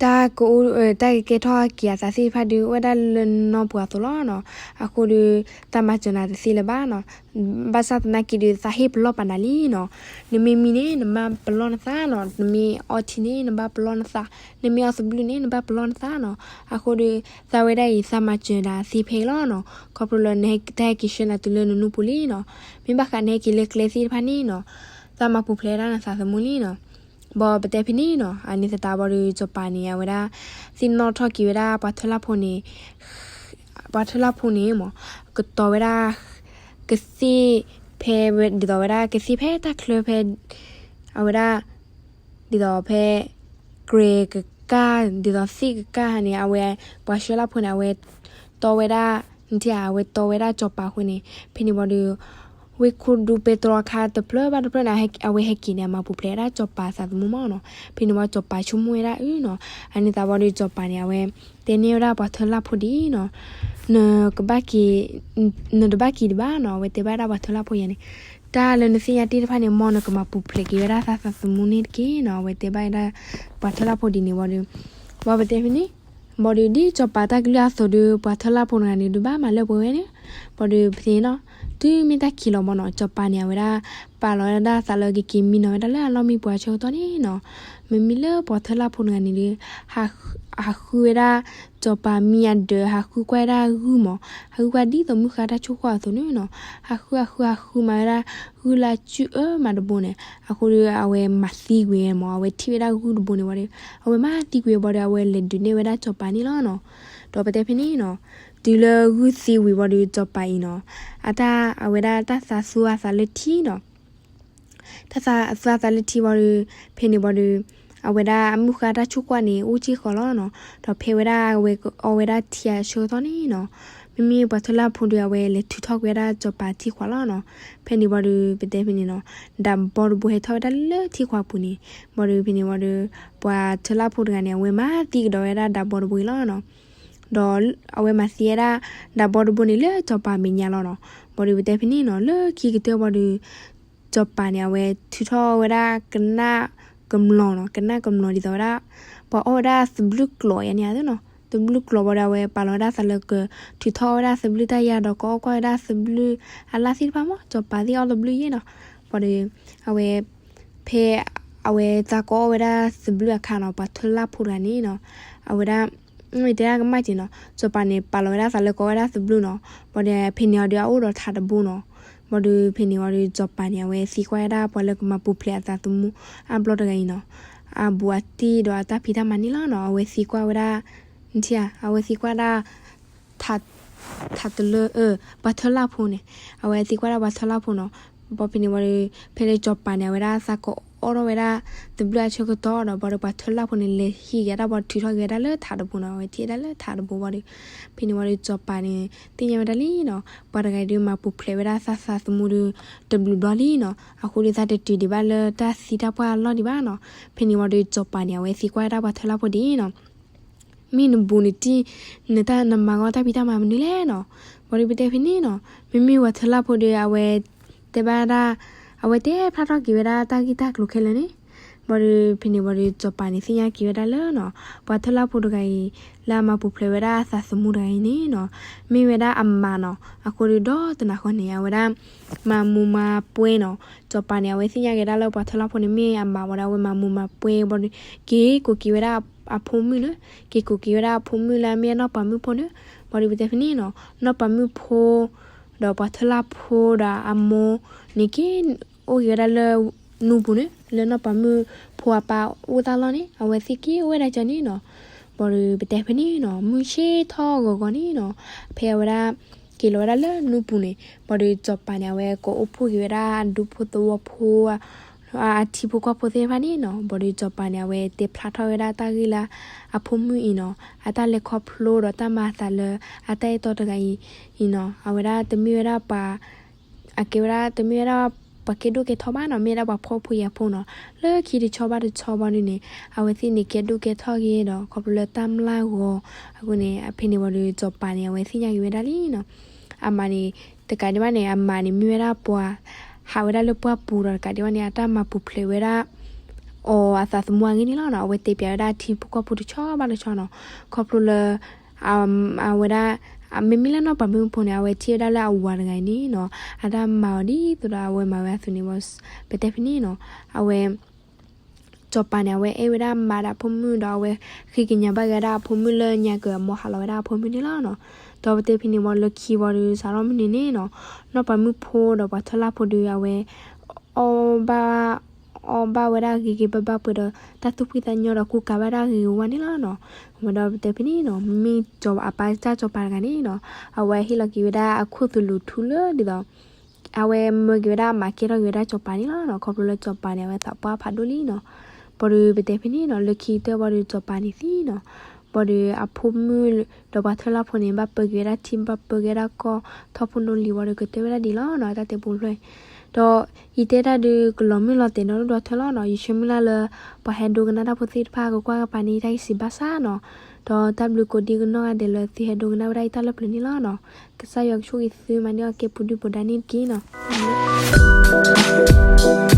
တၢ်ကအိၣ် တၢ်ကကဲထီၣ်က့ၤအသးသ့ၣ်တဖၣ်ဒုး အိၣ်ဝဲဒၣ်လၢနီၢ်ပှၤအသိးလီၤနီၤ. အဃိဒီး သးမၤစၢၤနၤတသ့လၢၤဘၣ်နီၤ. ဘၣ်ဆၣ်သနာ်က့ဒီး သးဟ့ၣ်ပလီၢ်ပာ်နၤလံနီၤ. နမ့ၢ်မံန့ၣ် နဘၣ်ပလီၢ်နသးနီၤ. နမ့ၢ်အီထံန့ၣ် နဘၣ်ပလီၢ်နသး, နမ့ၢ်အီသဘျုၣ်န့ၣ် နဘၣ်ပလီၢ်နသးနီၤ. အဃိဒီး သးဝဲဒၣ်အံၤ သးမၤစၢၤနၤသ့ဖဲအံၤလီၤနီၤ. ခီဖျိလၢနတၢ်ဟဲက့ၤဆှၢနၤတုၤလၢနနူၢ်ပူၤလံနီၤ. မ့ၢ်ဘၣ်ဃးနဟဲက့ၤလၢကျဲသ့ၣ်တဖၣ်န့ၣ်နီၤ, သးမၤပူၤဖျဲးဝဲဒၣ်နသးသမူလံနီၤ. ဘၣ်ပတဲဖဲန့ၣ်နီၤ, အန့ၣ်သတးဘၣ်ဒီး စီၤပၤန့ၣ် အဝဲဒၣ် သ့ၣ်နီၣ်ထီၣ်က့ၤဝဲဒၣ်ပှၤထၢလၢ်ဖိန့ၣ်, ပှၤထၢလၢ်ဖိန့ၣ်မ့ၢ် ကတီၤဝဲဒၣ် ကသ့ၣ်ဖဲ ဒ်သိးဝဲဒၣ်ကသ့ၣ်ဖဲတၢ်ချၢဖဲ အဝဲဒၣ် ဒ်သိးဖဲ ကြဲကကၢ် ဒ်သိးသ့ၣ်ကကၢ်န့ၣ် အဝဲ ပှၤဆှၢလၢ်ဖိန့ၣ် အဝဲတီဝဲဒၣ် နထံၣ်ဧါ အဝဲတီဝဲဒၣ်စီၤပၤအဃိန့ၣ် ဖဲန့ၣ်ဝံၤဒီး ဝ့ၢ်ခိၣ်ဒူပဲတြီအခါတဖျၢၣ်ဘၣ်တဖျၢၣ်န့ၣ် အဝဲဟဲက့ၤန့ၣ် အမၤပူၤဖျဲးဝဲဒၣ်စီၤပၤသးသမူမးနီၤ. ဖဲန့ၣ်ဝံၤစီၤပၤဆိကမိၣ်ဝဲဒၣ်အၢနီၤ, အန့ၣ်သးဘၣ်ဒီးစီၤပၤန့ၣ် အဝဲတဲန့ၢ်ဝဲဒၣ်ပှၤထၢလၢ်ဖိဒ်အံၤနီၤ, နကဘၣ်က့ၤ နတဘၣ်က့ၤဒံးဘၣ်နီၤ, အဝဲတဲဘၣ်ဝဲဒၣ်ပှၤထၢလၢ်ဖိယၤန့ၣ်, တၢ်လၢနသ့ၣ်ညါတ့ၢ်တဖၣ်န့ၣ် မ်နကမၤပူၤဖျဲးက့ၤဝဲဒၣ်သးသးသမူန့ၣ်တက့ၢ်နီၤ, အဝဲတဲဘၣ်ဝဲဒၣ် ပှၤထၢလၢ်ဖိဒ်န့ၣ်ဝံၤဒီး ဘၣ်ပတဲဖဲန့ၣ်, ဘၣ်ဒီးဒ်စီၤပၤတၢ်ကလုၢ်အသိးဒီး ပှၤထၢလၢ်ဖိတဂၤန့ၣ် ဒုးဘၣ်မၤလၢပှဲၤဝဲန့ၣ်, ဘၣ်ဒီးဖဲန့ၣ်နီၤ, တုၤမ့ၢ်တၢ်ခံးလီၤမးနီၤ, စီၤပၤန့ၣ် အဝဲဒၣ် ပာ်လီၤဝဲဒၣ်သးလၢကက့ၤမံနီၤဝဲဒၣ်လၢအလီၢ်မံပှၤဆၢကတီၢ်န့ၣ်နီၤ, မ့မ့ၢ်လၢပှၤထၢလၢ်ဖိတဂၤန့ၣ်ဒီး ဟးဃုဝဲဒၣ် စီၤပၤမံအဒၢး ဟးဃုကွၢ်ဝဲဒၣ်ဂုၢ်မး, ဟးဃုကွၢ်ဒ်သိးမုၢ်ဃါတၢ်ဆိၣ်ဃီအသိးန့ၣ်နီၤ, ဟးဃုဟးဃုဟးဃုမၤဝဲဒၣ် ဂုၢ်လၢအစုၣ်အၢမးတဘိန့ၣ်, အဃိဒီးအဝဲမၤသံကွံာ်မး, အဝဲထံၣ်ဝဲဒၣ်ဂုၢ်တဘိန့ၣ်ဝံၤဒီး အဝဲမၤသံကွံာ်ဘၣ်ဒီး အဝဲလဲၤဒုးနဲၣ်ဝဲဒၣ်စီၤပၤန့ၣ်လီၤနီၤ, ဒီးပတဲဖဲန့ၣ်နီၤ, တုၤလၢဂုၢ်သံဝံၤဘၣ်ဒီးစီၤပၤအံၤနီၤ, အတၢ်အဝဲဒၣ်တၢ်သးသူအသးလၢထံနီၤ တၢ်သးသူအသးလၢထံဘၣ်ဒီး ဖဲန့ၣ်ဘၣ်ဒီး အဝဲဒၣ်အမုၢ်ဃါတၢ်ဆိၣ်ကွၢ်န့ၣ် အိၣ်က့ၢ်ဃီလီၤနီၤ, ဒီးဖဲဝဲဒၣ်အဝဲကအီဝဲဒၣ်ထံအဆၢကတီၢ်န့ၣ်နီၤ, မ့မ့ၢ်ပှၤထၢလၢ်ဖိဒီး အဝဲလဲၤထုးထီၣ်ကွံာ်ဝဲဒၣ်စီၤပၤထံခွးလီၤနီၤ, ဖဲန့ၣ်ဘၣ်ဒီး ပတဲဖဲန့ၣ်နီၤ, ဒးဘီတဘိဟဲထီၣ်ဝဲဒၣ်လၢထံခွးပူၤန့ၣ်, ဘၣ်ဒီးဖဲန့ၣ်ဘၣ်ဒီး ပှၤထၢလၢ်ဖိတဂၤန့ၣ် အဝဲမၤသံကဒီးဝဲဒၣ်ဒးဘီတဘိအံၤလီၤနီၤ ဒီးအဝဲမၤသံဝဲဒၣ် ဒးဘီတဘိန့ၣ်လၢစီၤပၤမဲာ်ညါလီၤနီၤ, ဘၣ်ဒီးပတဲဖဲန့ၣ်နီၤ လၢခံကတၢၢ်ဘၣ်ဒီး စီၤပၤန့ၣ် အဝဲထုးထီၣ်ဝဲဒၣ်ကနၣ်ကမျိာ်နီၤ, ကနၣ်ကမျိာ်ဒ်သိးဝဲဒၣ် ပှၤအီၣ်ဝဲဒၣ်သဘျုးကျိးယါန့ၣ်ဧါနီၤ, သဘျုးကျိးဘၣ်ဒီး အဝဲပာ်လီၤဝဲဒၣ်သးလၢကထုးထီၣ်ဝဲဒၣ်သဘျုးတၢ်ယါဒီး ကအီၣ်ကွၢ်ဝဲဒၣ်သဘျုးအလၢ်သ့ၣ်တဖၣ်မး, စီၤပၤသ့ၣ်အီၣ်သဘျုးယဲနီၤ, ဘၣ်ဒီး အဝဲ ဖဲအဝဲသးကအီၣ်ဝဲဒၣ်သဘျုးအခါနီၤ, ပှၤထၢလၢ်ဖိတဂၤန့ၣ်နီၤ, အဝဲဒၣ် တဲဒၣ်ကမၣ်က့ၤနီၤ, စီၤပၤန့ၣ် ပာ်လီၤဝဲဒၣ်သးလၢကအီၣ်ဝဲဒၣ်သဘျုးနီၤ, ဘၣ်ဒီးဖဲန့ၣ်အီၤဒီးအအိၣ်ဒီးထးတဘိနီၤ, ဘၣ်ဒီးဖဲန့ၣ်အီၤဒီးစီၤပၤန့ၣ် အဝဲသံကွၢ်ဝဲဒၣ်ပှၤလၢကမၤပူၤဖျဲးအသးသမူအါဘျီတဂၤအံၤနီၤ, အဘူးအတံၢ်ဒီးအတၢ်ဖံးတၢ်မၤန့ၣ်လီၤနီၤ, အဝဲသံကွၢ်ဝဲဒၣ် နထံၣ်ဧါ, အဝဲသံကွၢ်ဒၣ် ထးတလၢ ပှၤထၢလၢ်ဖိန့ၣ်, အဝဲသံကွၢ်ဒၣ်ပှၤထၢလၢ်ဖိနီၤ, ဘၣ်ဖဲန့ၣ်ဝံၤဒီး ဖဲလၢစီၤပၤန့ၣ် အဝဲဒၣ်သးကအီၣ်ထီၣ်ဝဲဒၣ်သဘျုးအဆၢကတီၢ်ဒီး ဘၣ်ဒီးပှၤထၢလၢ်ဖိန့ၣ် လဲၤဟံးက့ၤတၢ်ဘၣ်ထုးထီၣ်က့ၤဝဲဒၣ်လၢထးတဘိနီၤ, အဝဲထံၣ်ဝဲဒၣ်လၢထးတဘိဘၣ်ဒီး ဖဲန့ၣ်ဝံၤဒီးစီၤပၤန့ၣ် သ့ၣ်ညါဝဲဒၣ်လံနီၤ, ပှၤတဂၤအံၤဒုးမၤပူၤဖျဲးဝဲဒၣ်သးသးသမူဒီး တဘျုးဘျီလံနီၤ, အဃိဒီးသးတတုၤဒံးဘၣ်လၢတၢ်သံတၢ်ပှၢ်အလီၢ်ဒံးဘၣ်နီၤ, ဖဲန့ၣ်ဝံၤဒီးစီၤပၤန့ၣ် အဝဲသံကွၢ်ဝဲဒၣ်ပှၤထၢလၢ်ဖိဒ်အံၤနီၤ မ့ၢ်နဘူးနတံၢ် နတၢ်နမၤဂီၢ်တၢ်ဖံးတၢ်မၤမနုၤလဲၣ်နီၤ, ဘၣ်ဒီးပတဲဖဲန့ၣ်နီၤ, မ့မ့ၢ်ပှၤထၢလၢ်ဖိဒီး အဝဲတဲဘၣ်ဒၣ် အဝဲတဲဖျါထီၣ်က့ၤဝဲဒၣ်တၢ်ဂ့ၢ်တၢ်ကျိၤခဲလၢာ်န့ၣ်, ဘၣ်ဒီးဖဲန့ၣ်ဝံၤဒီးစီၤပၤန့ၣ် သ့ၣ်ညါက့ၤဝဲဒၣ်လၢနီၤ, ပှၤထၢလၢ်ဖိတဂၤအံၤ လၢအမၤပူၤဖျဲးဝဲဒၣ်အသးသမူတဂၤအံၤန့ၣ်နီၤ, မ့ၢ်ဝဲဒၣ်အမးနီၤ, အဃိဒီးဒီတနၤဃီန့ၣ် အဝဲဒၣ် မၤမူးမၤပွဲနီၤ, စီၤပၤန့ၣ် အဝဲသ့ၣ်ညါက့ၤဒၣ်လၢပှၤထၢလၢ်ဖိန့ၣ် မ့ၢ်အမးဝံၤဒီး အဝဲမၤမူးမၤပွဲဘၣ်ဒီး က့ၤကိးက့ၤဝဲဒၣ်အဖိမုၣ်န့ၣ်, က့ၤကိးက့ၤဝဲဒၣ်အဖိမုၣ်လၢအမ့ၢ်အနီၢ်ပၤမုၣ်ဖိန့ၣ်, ဘၣ်ဒီးပတဲဖဲန့ၣ်နီၤ, နီၢ်ပၤမုၣ်ဖိ ဒီးပှၤထၢလၢ်ဖိဒီးအမိၢ်န့ၣ်က့ၤအိၣ်က့ၤဝဲဒၣ်လၢ နူၢ်ပူၤန့ၣ်, လၢနီၢ်ပၤမုၣ်ဖိအပၢ်အိၣ်တၢ်လီၢ်န့ၣ် အဝဲသ့ၣ်က့ၤအိၣ်ဝဲဒၣ်ကၠီန့ၣ်နီၤ. ဘၣ်ဒီးပတဲဖဲန့ၣ်နီၤ, မုၢ်ဆ့ၣ်ထီၣ်ဂီၤဂီၤန့ၣ်နီၤ, ဖဲအဝဲဒၣ် က့ၤလီၤဝဲဒၣ်လၢနူၢ်ပူၤန့ၣ်, ဘၣ်ဒီးစီၤပၤန့ၣ် အဝဲကိးအိၣ်ဖှိၣ်က့ၤဝဲဒၣ်အဒူဖိသဝီဖိ အထံဖိကီၢ်ဖိသ့ၣ်တဖၣ်န့ၣ်နီၤ, ဘၣ်ဒီးစီၤပၤန့ၣ် အဝဲတဲဖျါထီၣ်ဝဲဒၣ်တၢ်ဂ့ၢ်လၢအဖိမုၣ်အံၤနီၤ, အတၢ်လဲၤခီဖျိဒီးတၢ်မၤအသးလၢအတၢ်အဲၣ်တီတဂၤအံၤနီၤ, အဝဲဒၣ်တမ့ၢ်ဝဲဒၣ်ပှၤ အကဲဝဲဒၣ်တမ့ၢ်ဝဲဒၣ်ပှၤကဲဒိၣ်ကဲထီဘၣ်နီၤ, မ့ၢ်ဝဲဒၣ်ပှၤဖှီၣ်ဖိယာ်ဖိနီၤ, လၢခံတဆီဘၣ်တဆီဘၣ်ဒုန့ၣ် အဝဲသ့ၣ်န့ၣ်ကဲဒိၣ်ကဲထီၣ်က့ၤဒီး ခီဖျိလၢတၢ်မျၢ်ဂီၤအဃိန့ၣ်, ဖဲန့ၣ်ဝံၤဒီးစီၤပၤန့ၣ် အဝဲသ့ၣ်ညါက့ၤဝဲဒၣ်လံနီၤ. အမးန့ၣ် တကးဒံးဘၣ်န့ၣ် အမးန့ၣ် မ့ၢ်ဝဲဒၣ်ပှၤ ဟးဝဲဒၣ်လၢပှၢ်ပူၤဒီးတကးဒံးဘၣ်န့ၣ် အတၢ်မၤပူၤဖျဲးဝဲဒၣ် အီၤအသးသမူအဂ့ၢ်န့ၣ်လီၤနီၤ. အဝဲတဲပၠးဝဲဒၣ်ထံဖိကီၢ်ဖိတဆီဘၣ်တဆီနီၤ, ခီဖျိလၢ အဝဲဒၣ် မ့မ့ၢ်လၢနီၢ်ပၤမုၣ်ဖိန့ၣ် အဝဲထံၣ်ဝဲဒၣ်လၢအဝၤတဂၤအံၤန့ၣ်နီၤ အတၢ်မၤအီၤဒ်သိးဒီးအဝဲမၤဝဲအသိးန့ၣ် ပတဲဖဲန့ၣ်နီၤ, အဝဲ စီၤပၤန့ၣ် အဝဲအဲၣ်ဝဲဒၣ်မါဒီးအဖိမုၣ်ဒီး အဝဲဃ့ကညးဘၣ်က့ၤဝဲဒၣ်အဖိမုၣ်လၢညါကၢၤအမါဟးလီၤဝဲဒၣ်အဖိမုၣ်န့ၣ်လီၤနီၤ. ဒီးပတဲဖဲန့ၣ်ဝံၤလၢခံဝံၤဒီး စးထီၣ်မုၢ်နံၤန့ၣ်နီၤ, နီၢ်ပၤမုၣ်ဖိဒီးပှၤထၢလၢ်ဖိဒီး အဝဲ အီၣ်ဘၣ် အီၣ်ဘၣ်ဝဲဒၣ်ဂ့ၤဂ့ၤဘၣ်ဘၣ်ပှဲၤဒီး တၢ်သူၣ်ဖှံသးညီဒီးကူကၤဘၣ်ဒၣ်ဂ့ၤဂ့ၤဝါန့ၣ်လီၤနီၤ. ဝံၤဒီးပတဲဖဲန့ၣ်နီၤ, မ့ၢ်စီၤအပၢ်တၢ်စီၤပၤတဂၤန့ၣ်နီၤ, အဝဲဟ့ၣ်လီၤက့ၤဝဲဒၣ်အခိၣ်သလုးထူလၢဒ်သိး အဝဲမၢက့ၤဝဲဒၣ်အမၤကဲထီၣ်က့ၤဝဲဒၣ်စီၤပၤန့ၣ်လီၤနီၤ. ခီဖျိလၢစီၤပၤန့ၣ် အဝဲသးပှၢ်ဖးဒိၣ်လံနီၤ. ဘၣ်ဒီးပတဲဖဲန့ၣ်နီၤ, လၢခံကတၢၢ်ဘၣ်ဒီးစီၤပၤန့ၣ်သံနီၤ. ဘၣ်ဒီးအဖိမုၣ်ဒီးပှၤထၢလၢ်ဖိန့ၣ် ဘၣ်ပၢက့ၤဝဲဒၣ်ထံ ဘၣ်ပၢက့ၤဝဲဒၣ်ကီၢ် ထီၣ်ဖိနီၣ်လံၤဝံၤဒီးကတၢၢ်ဝဲဒၣ်ဒ်လီၤနီၤ, တၢ်တဲပူဖျၢၣ် ဒီးယတဲတၢ်ဒုးကလီၤမုၢ်လီၤတဲာ်နီတဘျီထွဲလီၤနီၤ. ယဆၢမုၢ်လၢ်လၢ ပှၤဟဲဒိကနၣ်တၢ်ဖိသ့ၣ်တဖၣ်ကကွၢ်ကပၤန့ၣ် တၢ်ဂ့ၢ်စံးဘၣ်ဆၣ်နီၤ. ဒီးတၢ်ဘျုးကိးဒံကနီၢ်ဂၤဒဲးလၢသုဟဲဒိကနၣ်ဝဲဒၣ်ယတၢ်လၢပျၢၤန့ၣ်လီၤနီၤ. ကစၢ်ယွၤကဆိၣ်ဂ့ၤသုမၤန့ၢ်အီၣ်ကဲပူၤဒုၣ်ပူၤဒါန့ၣ်တက့ၢ်နီၤ.